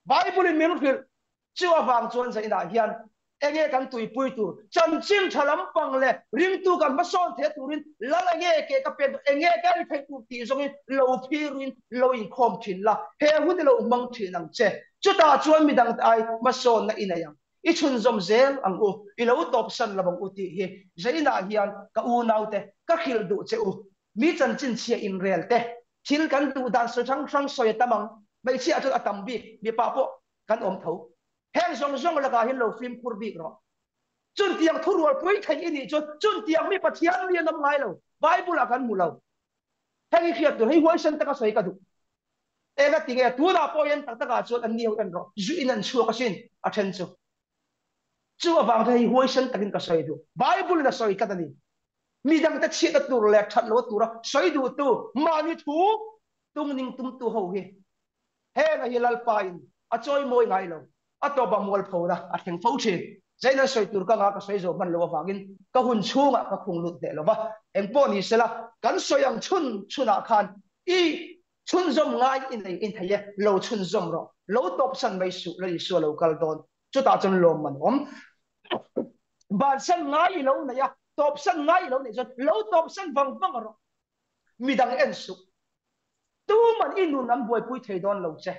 Bible-in min hrilh. Chu avang chuan zainah hian enge kan tuipui tur, chanchin tha lampang leh ringtu kan hmasawn thei turin lal enge ke ka pen tur, enge ka ei theih tur tih zawngin lo phiruin lo inkhawm thin la, he hun i lo hmang thin ang che. Chutah chuan midang te ai hmasawnna i nei ang, i chhunzawm zel ang u, i lo tawpsan lo ang u tih hi zainah hian ka unaute ka hrilh duh che u. Mi chanchin chhia inrel te, thil kan duh dan sawi hrang hrang sawi a tam ang, hmeichhia chuan a tam bik, mipa pawh kan awm tho. Heng zawng zawng lakah hian lo fimkhur bik rawh. Chuntiang thurualpui theih i nih chuan chuntiang mi Pathian mi an awm ngai lo. Bible ah kan hmu lo. Heng i hriat tur hei huaisen taka sawi ka duh. Eng a ti nge tunah pawh hian tak takah chuan an ni ho en rawh. Zu in an chhuak asin a then chu. Chu avang chuan hei huaisen takin ka sawi duh. Bible in a sawi tlat a ni. Midangte chhiatna tur leh that loa tura sawi duhtu mahni thu tungning tumtu ho hi Heng a hi Lalpa in a chawi mawi ngai lo, a tawp a mualpho na a thleng fo thin. Zain an sawi tur ka nga ka sawi zawh hman lo avangin ka hun chhungah ka khung lut hneh lo va, engpawh ni sela kan sawi ang chhun chhunah khan i chhunzawm ngai i nei in thei e, lo chhunzawm rawh, lo tawpsan mai suh, Lal Isua lo kal dawn, chutah chuan lawmman awm. Bansan ngai i lo nei a, tawpsan ngai i lo neih chuan lo tawpsan vang vang rawh, midang en suh. Tuman i nun an buaipui thei dawn lo che.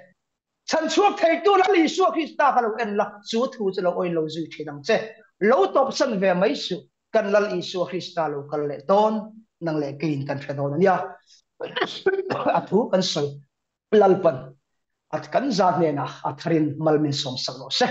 Chhanchhuak theitu Lal Isua Krista kha lo en la, chu thu chu lo awin lo zui thin ang che. Lo tawpsan ve mai suh, kan Lal Isua Krista lo kal leh dawn, nang leh keiin kan hre dawn a nia. A thu kan sawi Lalpan a kan za hnenah a tharin mal min sawmsak rawh se.